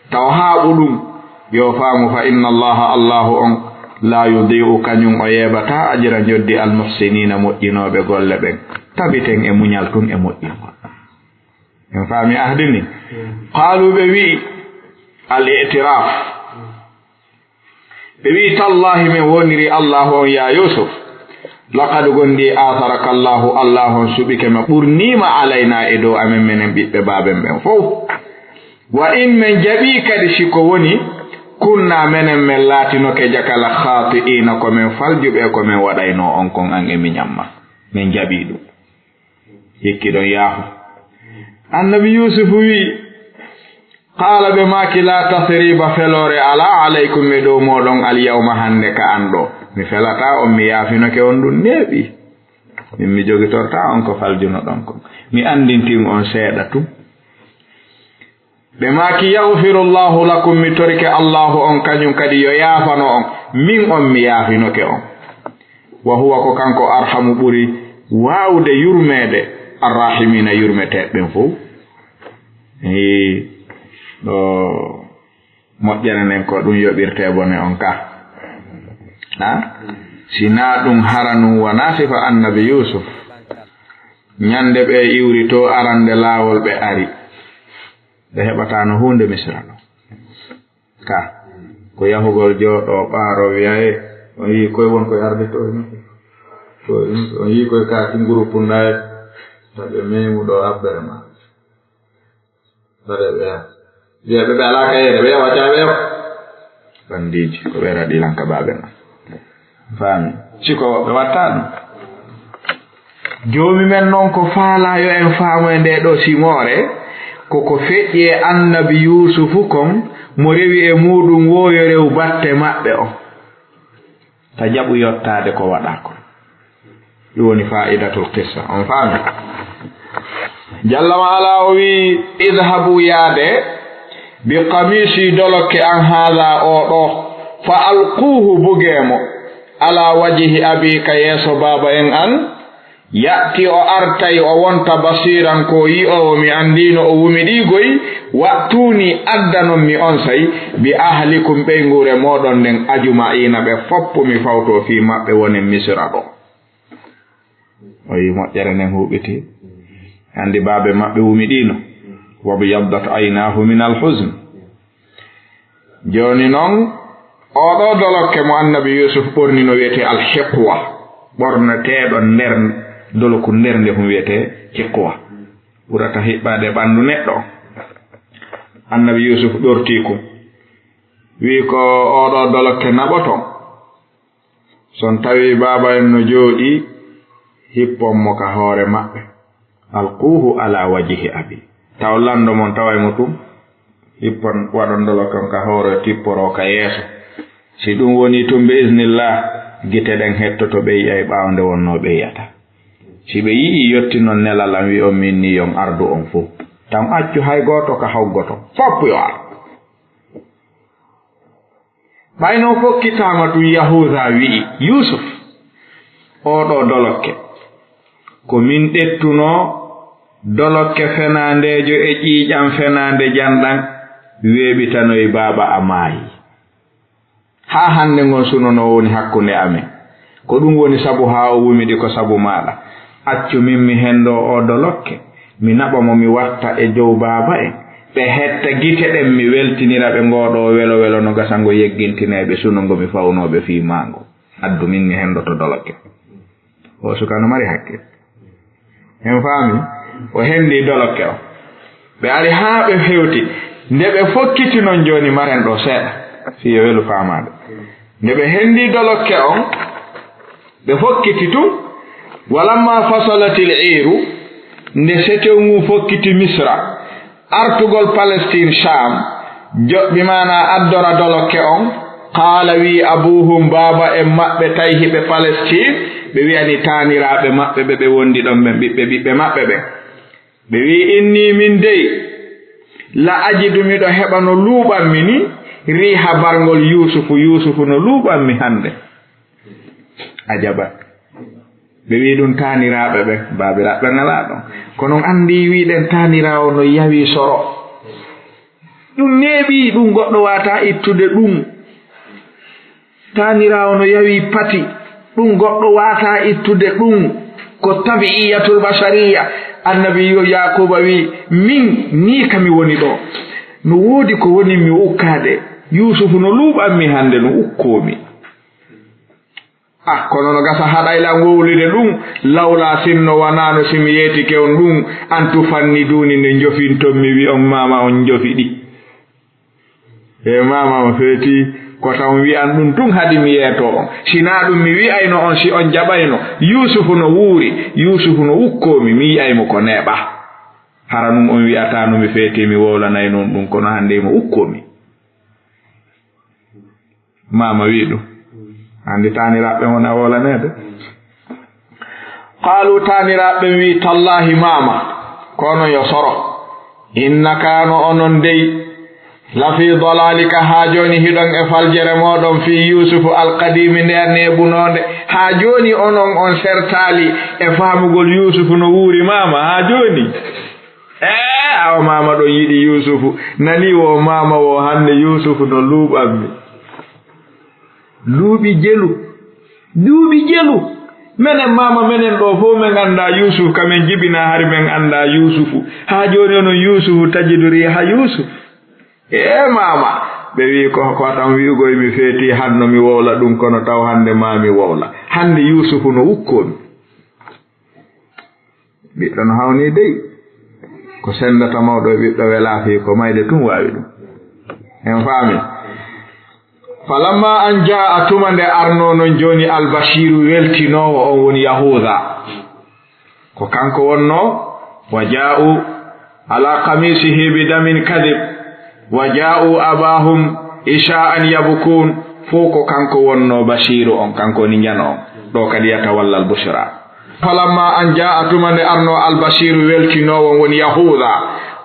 taw haaɓu ɗum, yo faamu, fa inna Allaaha, Allaahu on, laa yudii'u, kañum o yeebataa, ajra, njoddi, al muhsiniina, moƴƴinooɓe golle ɓen. Tabiten e muñal tun e moƴƴingol. En faami ahdi ni? Qaaluu, ɓe wi'i, al i'tiraaf. Ɓe wi'i, tallaahi, min woniri Allaahu on, yaa Yuusuf, laqad gonɗii aatharaka Allaahu, Allaahu on suɓike ma, ɓurniima alaynaa, e dow amen, menen ɓiɓɓe baaben ɓen fow. Wa in, min jaɓii kadi, si ko woni, kunnaa, menen min laatinoke, jaka la khaati'iina, ko min faljuɓe, ko min waɗaynoo on kon, an e miñan ma. Min jaɓii ɗum. Hikki ɗon yaafu. Annabi Yuusufu wi'i, qaala, ɓe maaki, laa tasriiba, feloore alaa, alaykum, e dow mooɗon, al yawma, hannde, ka an ɗoo. Mi felataa on, mi yaafinoke on, ɗum neeɓi. Min mi jogitortaa on ko faljunoɗon kon. Mi anndintin on seeɗa tun. Ɓe maaki, yaghfiru Allaahu lakum, mi torike Allaahu on, kañum kadi yo yaafano on, min on mi yaafinoke on. Wa huwa, ko kanko, arhamu, ɓuri waawde yurmeede, arrahimina, yurmeteeɓe ɓen fof. Hii, ɗo moƴƴere nden ko ɗum yoɓirtee bone on ka. Ha? Si naa ɗum hara ɗum wonaa sifa annabi Yuusuf. Ñande ɓe iwri to arande laawol ɓe ari. Ɓe heɓataano huunde Misra ɗo. Ka. Ko yahugol jooɗo ɓaaro wiya, "E, on yii koye won koye arde to, on yii koye kaaki nguru pundaye, taɓe memu ɗo abbere ma." Bare ɓe ya. Wiya ɓe, ɓe alaa ka yeede, ɓe yawa caaɓe yawa. Bandiiji, ko ɓe raɗi lan ka baaɓe ma. Faami. Siko woɓɓe watta ɗum. Joomi men non ko faalaa yo en faamu e ndee ɗoo simoore, ko ko feƴƴi e annabi Yuusufu kon, mo rewi e muuɗum woo yo rew batte maɓɓe on. Ta jaɓu yottaade ko waɗaa kon. Ɗum woni faa'idatul qissa. On faami? Jalla wa ala o wi'i, "Idhabu, yaade, bi qamisi, dolokke an, haadha, oo ɗoo, fa alquuhu, bugee mo, ala wajhi abi, ka yeeso baaba en an, ya'ti, o artay, o wonta, basiran, ko yi'oowo, mi anndii no o wumi ɗii goy, wa'tuuni, addanon mi onsay, bi ahlikum, ɓeynguure mooɗon nden, ajma'iina, ɓe fof mi fawtoo fii maɓɓe, wonen Misra ɗoo." O yi moƴƴere nden huuɓiti. Anndi baabe maɓɓe wumi ɗiino. Wa byaddat aynaahu min al-huzn. Jooni non, oo ɗoo dolokke mo annabi Yuusuf ɓorni no wi'etee al-hiqwa. Ɓorneteeɗo nder, doloku nder nde hum wi'etee hiqwa. Ɓurata hiɓɓaade ɓanndu neɗɗo. Annabi Yuusuf ɗortii ko. Wi'i ko oo ɗoo dolokke naɓoto. So on tawii baaba en no jooɗii, hippon mo ka hoore maɓɓe. Alquuhu ala wajhi abi. Taw lanndo mon taway mo tun. Hippon, waɗon dolokke on ka hoore, tipporoo ka yeeso. Si ɗum wonii tun, bi iznillah, gite ɗen hettoto, ɓe yi'ay ɓaawo nde wonnoo ɓe yi'ata. Si ɓe yi'ii, yottinon nelal an, wi'on min nii yon ardu on fow. Tan accu hay gooto ka hoggoto. Fow yo ar. Ɓay non fokkitaama tun, Yahuuza wi'i, Yuusuf, oo ɗoo dolokke, ko min ɗettunoo dolokke fenaandeejo e ƴiiƴan fenaande janɗan, weeɓitanoy baaba a maayi. Haa hannde ngon suno no woni hakkunde amen. Ko ɗum woni sabu haa o wumidi ko sabu maaɗa. Accu min mi hendoo oo dolokke, mi naɓa mo, mi watta e dow baaba en. Ɓe hetta gite ɗen, mi weltinira ɓe ngoo ɗoo welo welo no gasa ngo yeggintinay ɓe suno ngo mi fawnoo ɓe fii maa ngo. Addu min mi hendoto dolokke. Oo suka no mari hakkil. En faami? O hendi dolokke o. Ɓe ari haa ɓe hewti. Nde ɓe fokkiti non jooni maren ɗoo seeɗa. Fii yo welu faamaade. Nde ɓe hendi dolokke on, ɓe fokkiti tun. Walamma fasalatil iiru, nde setew ngun fokkiti Misra, artugol Palestine Sham, joɓɓi maana addora dolokke on, qaala wi'i abuuhum, baaba en maɓɓe tawi hiɓe Palestine, ɓe wi'ani taaniraaɓe maɓɓe ɓe ɓe wondi ɗon ɓen, ɓiɓɓe ɓiɓɓe maɓɓe ɓen. Ɓe wi'i, inni min dey, la ajidu, miɗo heɓa no luuɓanmi ni, riiha barngol Yuusufu, Yuusufu no luuɓanmi hannde. Ajaba. Ɓe wi'i ɗum taaniraaɓe ɓen, baabiraaɓe ɓen alaa ɗon. Kono on anndi wi'uɗen taaniraawo no yawi soro. Ɗum neeɓi, ɗum goɗɗo waawataa ittude ɗum. Taaniraawo no yawi pati, ɗum goɗɗo waawataa ittude ɗum. Ko tabi'iyatul bashariya. Annabi Yaakuuba wi'i, min nii ka mi woni ɗoo. No woodi ko woni mi ukkaade. Yuusufu no luuɓanmi hannde, no ukkoomi. Ah, kono no gasa haɗay lan wowlude ɗum, lawla sinno wanaano si mi yeetike on ɗum, an tufanniduuni nde njofinton mi wi'on maama on njofiɗi. E maama on feeti, ko tan wi'an ɗum tun hadi mi yeetoo on. Si naa ɗum mi wi'ayno on si on jaɓayno. Yuusufu no wuuri, Yuusufu no ukkoo mi, mi yi'ay mo ko neeɓa. Hara ɗum on wi'ataa no mi feeti mi wowlanayno on ɗum, kono hannde mo ukkoo mi. Maama wi'i ɗum. Anndi taaniraaɓe mon a wowlaneede. Qaalu, taaniraaɓe ɓen wi'i, tallaahi maama, ko onon yo soro. Innaka no onon dey, Lafi dalalika, haa jooni hiɗon e faljere mooɗon fii Yuusufu alqadiimi, nde a neeɓunoonde. Haa jooni onon on sertaali e faamugol Yuusufu no wuuri maama, haa jooni. Ee, awa maama ɗon yiɗi Yuusufu. Nani wo maama wo hannde Yuusufu no luuɓammi. Luuɓi jelu. Duuɓi jelu. Menen maama menen ɗoo fow men anndaa Yuusufu, ka men jibinaa hari men anndaa Yuusufu. Haa jooni onon Yuusufu tajiduri haa Yuusufu. Ee maama, ɓe wi'i ko, ko tan wi'ugoy mi feeti hanno mi wowla ɗum, kono taw hannde maa mi wowla. Hannde Yuusufu no wukkoo mi. Ɓiɗɗo no hawnii dey. Ko senndata mawɗo e ɓiɗɗo welaa fii ko mayde tun waawi ɗum. En faami. Falamma an jaa'a, tuma nde arnoo non jooni Albashiiru weltinoowo on woni Yahuuda. Ko kanko wonnoo, wa jaa'u ala qamisihi bi damin kadib, wa jaa'u abahum isha'an yabkun, fow ko kanko wonnoo Bashiiru on, kanko woni njano on. Ɗoo kadi yatawallal bushra. Falamma an jaa'a, tuma nde arnoo Albashiiru weltinoowo on woni Yahuuda,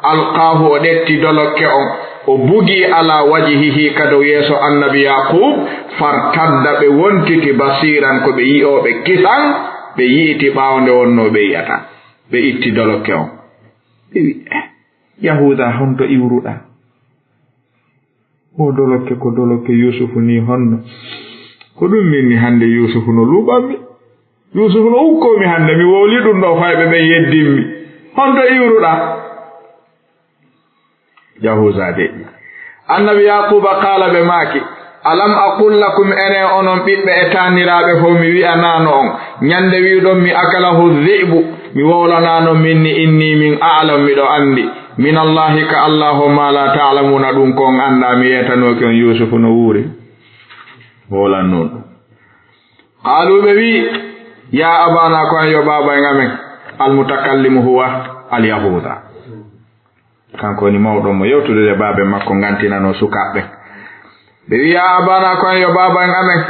alqaahu, o ɗetti dolokke on, o bugi ala wajhihi, ka dow yeeso Annabi Yaquub, fartadda, ɓe wontiti basiiran, ko ɓe yi'ooɓe kisan, ɓe yi'iti ɓaawo nde wonnoo ɓe yi'ata. Ɓe itti dolokke on. Ɓe wi'i, "Eh, Yahuuda, honto iwruɗaa? O dolokke ko dolokke Yuusufu nii honno? Ko ɗum min ni hannde Yuusufu no luuɓammi. Yuusufu no ukkoo mi hannde, mi wowli ɗum ɗoo fayɓe ɓen yeddimmi. Honto iwruɗaa?" Yahuuda deƴƴi. Annabi Yaaquuba qaala ɓe maaki, "Alam aqul lakum, enen onon ɓiɓɓe e taaniraaɓe fow, mi wi'anaano on, ñande wi'uɗon mi akalahu dhi'bu, mi wowlanaano min ni, inni min a'lam, miɗo anndi, min Allaahi ka Allaahu ma la ta'lamuuna, ɗum ko on anndaa, mi yeetanooki on Yuusufu no wuuri." Wowlan non ɗum. Qaalu, ɓe wi'i, "Yaa abaana, ko an yo baaba en amen." Almutakallimu huwa Alyahuuda. Kanko woni mawɗo mo yewtude e baaben makko ngantinanoo sukaaɓe ɓen. Ɓe wi'i, "Yaa abaana, ko en yo baaba en amen,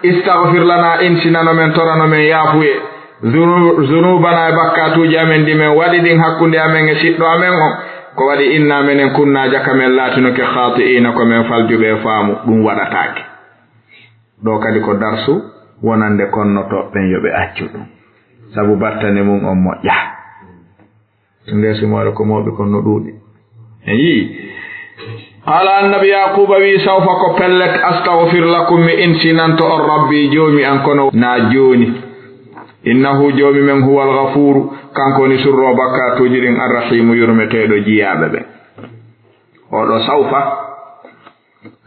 istaghfir lana, insinano men, torano men yaafuye, zunu-, zunubana, e bakkaatuuji amen ɗi men waɗi ɗin hakkunde amen e siɗɗo amen on. Ko waɗi inna menen kunna, jaka men laatinoke, khaati'ina, ko men faljuɓe e faamu, ɗum waɗataake." Ɗoo kadi ko darsu wonande konnotooɓe ɓen yo ɓe accu ɗum, sabu battane mum on moƴƴaa. Nde simoore ko mawɓe kon no ɗuuɗi. En yi'i. Qaala, Annabi Yaaquuba wi'i, "Sawfa, ko pellet, astaghfir lakum, mi insinanto on Rabbi, Joomi an, kono naa jooni. Innahu, Joomi men, huwal ghafuuru, kanko woni surroowo bakkaatuuji ɗin, arrahiimu, yurmeteeɗo jiyaaɓe ɓen." Oɗo sawfa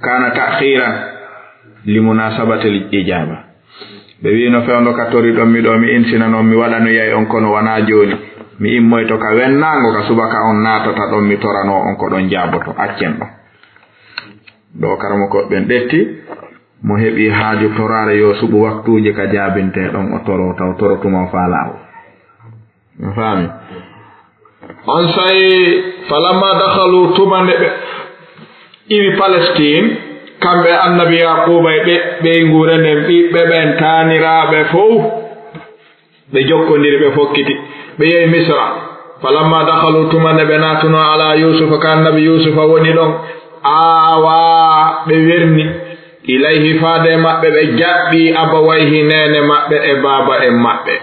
kana ta'khiran li munasabatil ijaba. Ɓe wi'ino, "Fewndo ka toriɗon mi ɗoo, mi insinano on, mi waɗanoyay on, kono wanaa jooni. Mi immoyto ka wennaango, ka subaka on naatata ɗon, mi toranoo on ko ɗon jaaboto. Accen ɗon." Ɗoo karamokooɓe ɓen ɗetti, mo heɓi haaju toraare yo suɓu waktuuji ka jaabintee ɗon, o toroo, taw toro tuma o faalaa o. Mi faami. Onsay, falamma dakhalu, tuma nde ɓe iwi Palestine, kamɓe Annabi Yaaquuba e ɓe, ɓeynguure nden, ɓiɓɓe ɓen, taaniraaɓe fow, ɓe jokkondiri, ɓe fokkiti, ɓe yehi Misra. Falamma dakhalu, tuma nde ɓe naatunoo, ala Yuusufa, ka Annabi Yuusufa woni ɗon, aawaa, ɓe werni, ilayhi, faade maɓɓe, ɓe jaɓɓi, abawayhi, neene maɓɓe e baaba en maɓɓe.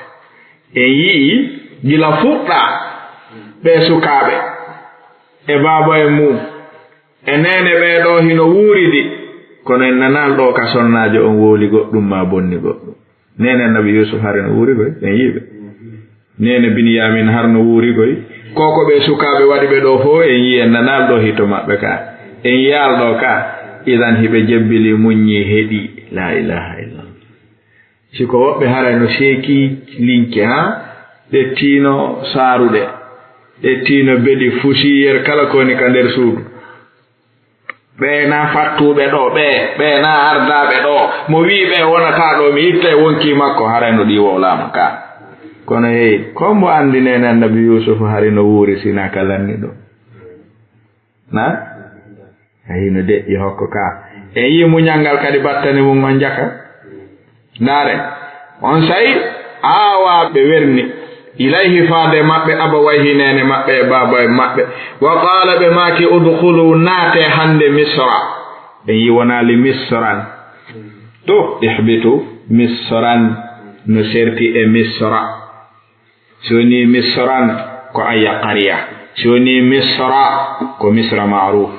En yi'i gila fuɗɗaa ɓee sukaaɓe e baaba en mum e neene ɓee ɗoo hino wuuridi, kono en nanaali ɗoo ka sonnaajo on wowli goɗɗum maa bonni goɗɗum. Neene Annabi Yuusuf hari no wuuri koy, en yi'i ɓe. Neene Biniyaamin har no wuuri koy. Ko ko ɓee sukaaɓe waɗi ɓe ɗoo fow, en yi'i, en nanaali ɗoo hito maɓɓe ka. En yi'aali ɗoo ka. Idan hiɓe jebbili, muññi, heɗi. Laa ilaaha illallah. Si ko woɓɓe haray no seeki lince, haa ɗe tiino saaruɗe, ɗe tiino beɗi, fusiyer, kala ko woni ka nder suudu. Ɓee na fattuɓe ɗoo, ɓee, ɓee na ardaaɓe ɗoo. Mo wi'i ɓee wonataa ɗoo, mi ittay wonkii makko, haray no ɗii wowlaama ka. Kono hey, ko mbo anndi neene Annabi Yuusufu hari no wuuri si na ka lanni ɗoo? Na? A hino deƴƴi hokko ka. En yi'i muñal ngal kadi battane mum on jaka. Ndaare, onsay aawaa ɓe werni. Ilayhi, faade maɓɓe, abawayhi, neene maɓɓe e baaba en maɓɓe. Wa qaala, ɓe maaki, udkhulu, naate hannde Misra. En yi wonaa li Misran. To, ihbitu Misran, no serti e Misra. Si woni Misran, ko Aya Qariya. Si woni Misra, ko Misra Ma'ruf.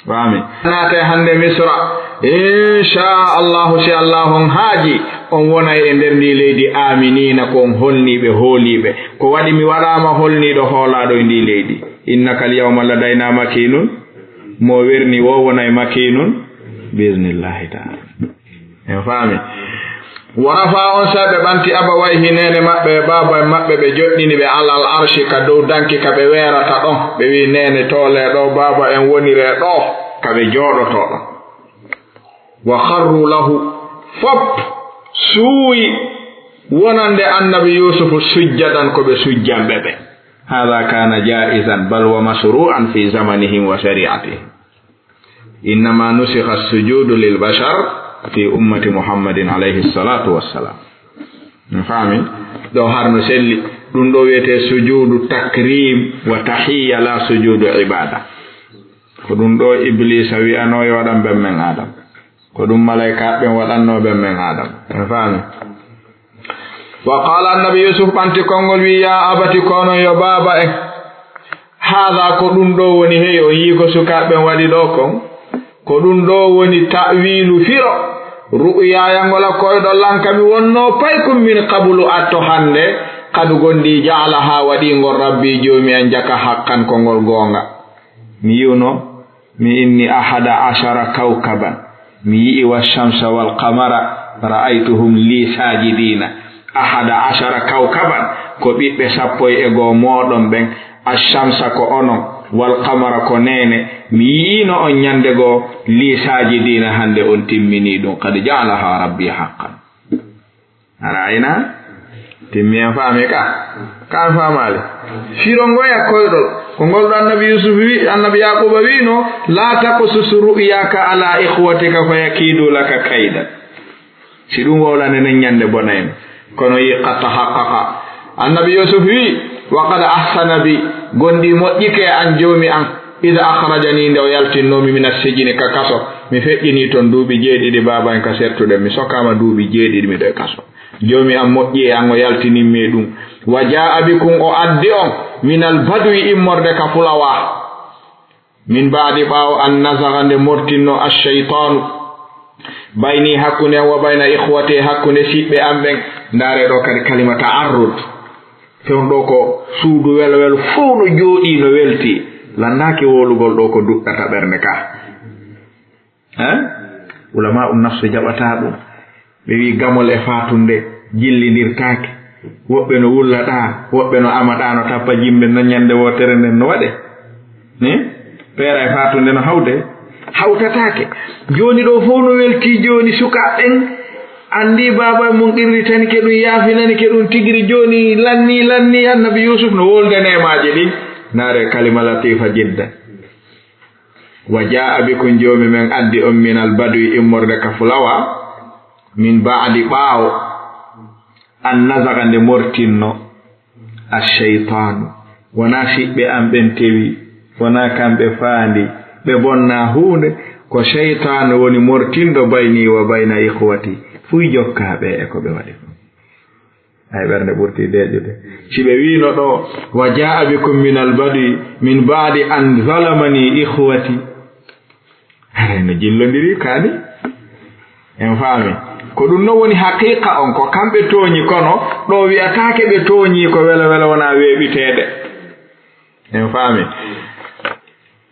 Faami? Naate hannde Misra. Insha Allahu, si Allahu on haaji, on wonay e nder ndi leydi aaminiina, ko on holniiɓe, hooliiɓe. Ko waɗi mi waɗaama holniiɗo, hoolaaɗo e ndi leydi. Innaka al-yawma ladayna makinun. Mo werni wo wonay makinun. Bi iznillahi ta'ala. En faami. Wa rafa, on saa'i ɓe ɓanti abawayhi, neene maɓɓe e baaba en maɓɓe, ɓe joɗɗini ɓe alal arshi, ka dow danki ka ɓe weerata ɗon. Ɓe wi'i, neene toolee ɗo, baaba en woniree ɗo, ka ɓe jooɗotoo ɗon. Wa kharru lahu, fop suuyi wonande annabi Yuusufu sujjadan, ko ɓe sujjanɓe ɓe. Haadha kaana jaa'izan, bal wa mashru'an fi zamanihim wa shari'atihim. Innama nusikha sujudu lil bashar fi ummati Muhammadin alayhi salatu wassalam. Mi faami? Ɗo har no selli. Ɗum ɗo wiyetee sujudu takrim wa tahiyya, la sujudu ibada. Ko ɗum ɗo Iblisa wi'anoo yo waɗan ɓen men Adam. Ko ɗum malaykaaɓe ɓen waɗannoo ɓen men Adam. Mi faami? Wa qaala, annabi Yuusuf ɓanti konngol, wi'i, yaa abati, ko onon yo baaba en. Haadha, ko ɗum ɗo woni, hey, on yii ko sukaaɓe ɓen waɗi ɗo kon? Ko ɗum ɗo woni ta'wiilu firo ru'yaaya ngola koyɗol lan ka mi wonnoo paykum min qablu, atto hannde, qad, gonɗii, ja'alahaa, waɗii ngol, rabbii, joomi an, jaka, haqqan, ko ngol goonga. Mi yi'uno Mi inni ahada ashara kawkaban, mi yi'i washamsa wal qamara, ra'aytuhum li sajidina. Ahada ashara kawkaban, ko ɓiɓɓe sappo e goo mooɗon ɓen, ashamsa ko onon, wal qamara ko neene, mi yi'ino on ñande goo, li sajidina, hande on timmini ɗum, qad ja'alaha rabbi haqqan. Ara ayna? Timmi en faami ka? Ka en faamaali? Firo ngoya koyɗol. Ko ngol ɗo annabi Yusuf wi, annabi Yaquba wi'no, "La taqsus ru'yaka ala ikhwatika fayakidu laka kaydan." Si ɗum wowlande nen ñande bonayno. Kono yi qad tahaqqaqa. Annabi Yusuf wi, "Wa qad ahsana bi, gonɗi moƴƴike an joomi an. Ida akhrajani, nde o yaltinnoomi mina sijini ka kaso. Mi feƴƴini ton duuɓi jeeɗiɗi baaba en ka sertuɗen. Mi sokaama duuɓi jeeɗiɗi miɗo e kaso." Joomi am moƴƴi e an, o yaltinimmi e ɗum. Wa jaa'a bikum, o addi on, minal badwi, immorde ka fulawa. Min ba'di, ɓaawo, an nazaga, nde mortinno, ash-shaytaanu, bayni, hakkunde am, wa bayna ikhwati, hakkunde siɓɓe am ɓen. Ndaare ɗo kadi kalima ta'arrud. Fewndo ɗo ko suudu welwel fow no jooɗi, no welti. Lannaaki wowlugol ɗo ko duɗɗata ɓernde ka. Hein? Ulama un nafsu jaɓataa ɗum. Ɓe wi'i gamol e faatunde jillindirtaake. Woɓɓe no wulla ɗaa, woɓɓe no ama ɗaa, no tappa jimbe, no ñande wootere nden no waɗe. Ni? Peera e faatunde no hawde? Hawtataake. Jooni ɗo fow no welti jooni sukaaɓe ɓen. Anndi baaba mun qirritani ke ɗum, yaafinani ke ɗum tigiri jooni lanni, lanni. Annabi Yusuf no wolde neemaaji ɗin. Ndaare kalima latifa jiddan. Wa jaa'a bikum, joomi men addi on, minal badwi, immorde ka fulawa, min ba'di, ɓaawo, an nazaga, nde mortinno, ash-shaytaanu, wonaa siɓɓe am ɓen tewi, wonaa kamɓe faandi, ɓe bonnaa huunde, ko seytaane woni mortinɗo bayni wa bayna ikhwati, fuy jokkaaɓe e ko ɓe waɗi. Ay, ɓernde ɓurti deeƴude. Si ɓe wiino ɗo, "Wa jaa'a bikum minal badwi min ba'di an zalamani ikhwati." Haray no jillondiri kaani. En faami. Ko ɗum no woni haqiqa on, ko kamɓe tooñi, kono ɗo wi'ataake ɓe tooñi, ko welo welo wona weeɓiteede. En faami.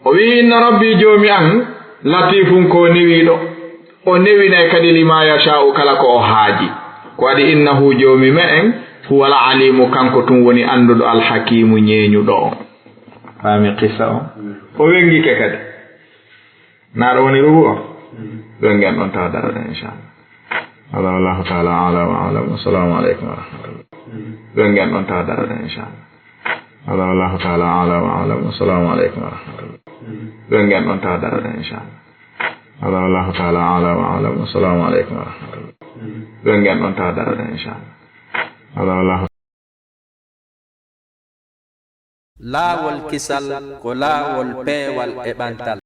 O wi'i, "Inna rabbi, joomi an, latifun, ko newiiɗo. O newinay kadi lima yasha'u, kala ko o haaji. Ko waɗi, innahu, joomi me'en, huwal alimu, kanko tun woni annduɗo, alhakimu, ñeeñuɗo on." Faami qissa on? O wengike kadi. Na ɗo woni rubu on? Wengen ɗon tawa darata, inchallah. Hada wallahu ta'ala a'lam wa a'lam. Assalamu alaikum wa rahmatullah. Wengen ɗon tawa darata, inchallah. Hada wallahu ta'ala a'lam wa a'lam. Assalamu alaikum wa rahmatullah. Wengen ɗon tawa darata, inchallah. Hada wallahu ta'ala a'lam wa a'lam. Assalamu alaikum wa rahmatullah. Wengen ɗon tawa darata, inchallah. Hada wallahu Laawol kisal ko laawol peewal e ɓantal.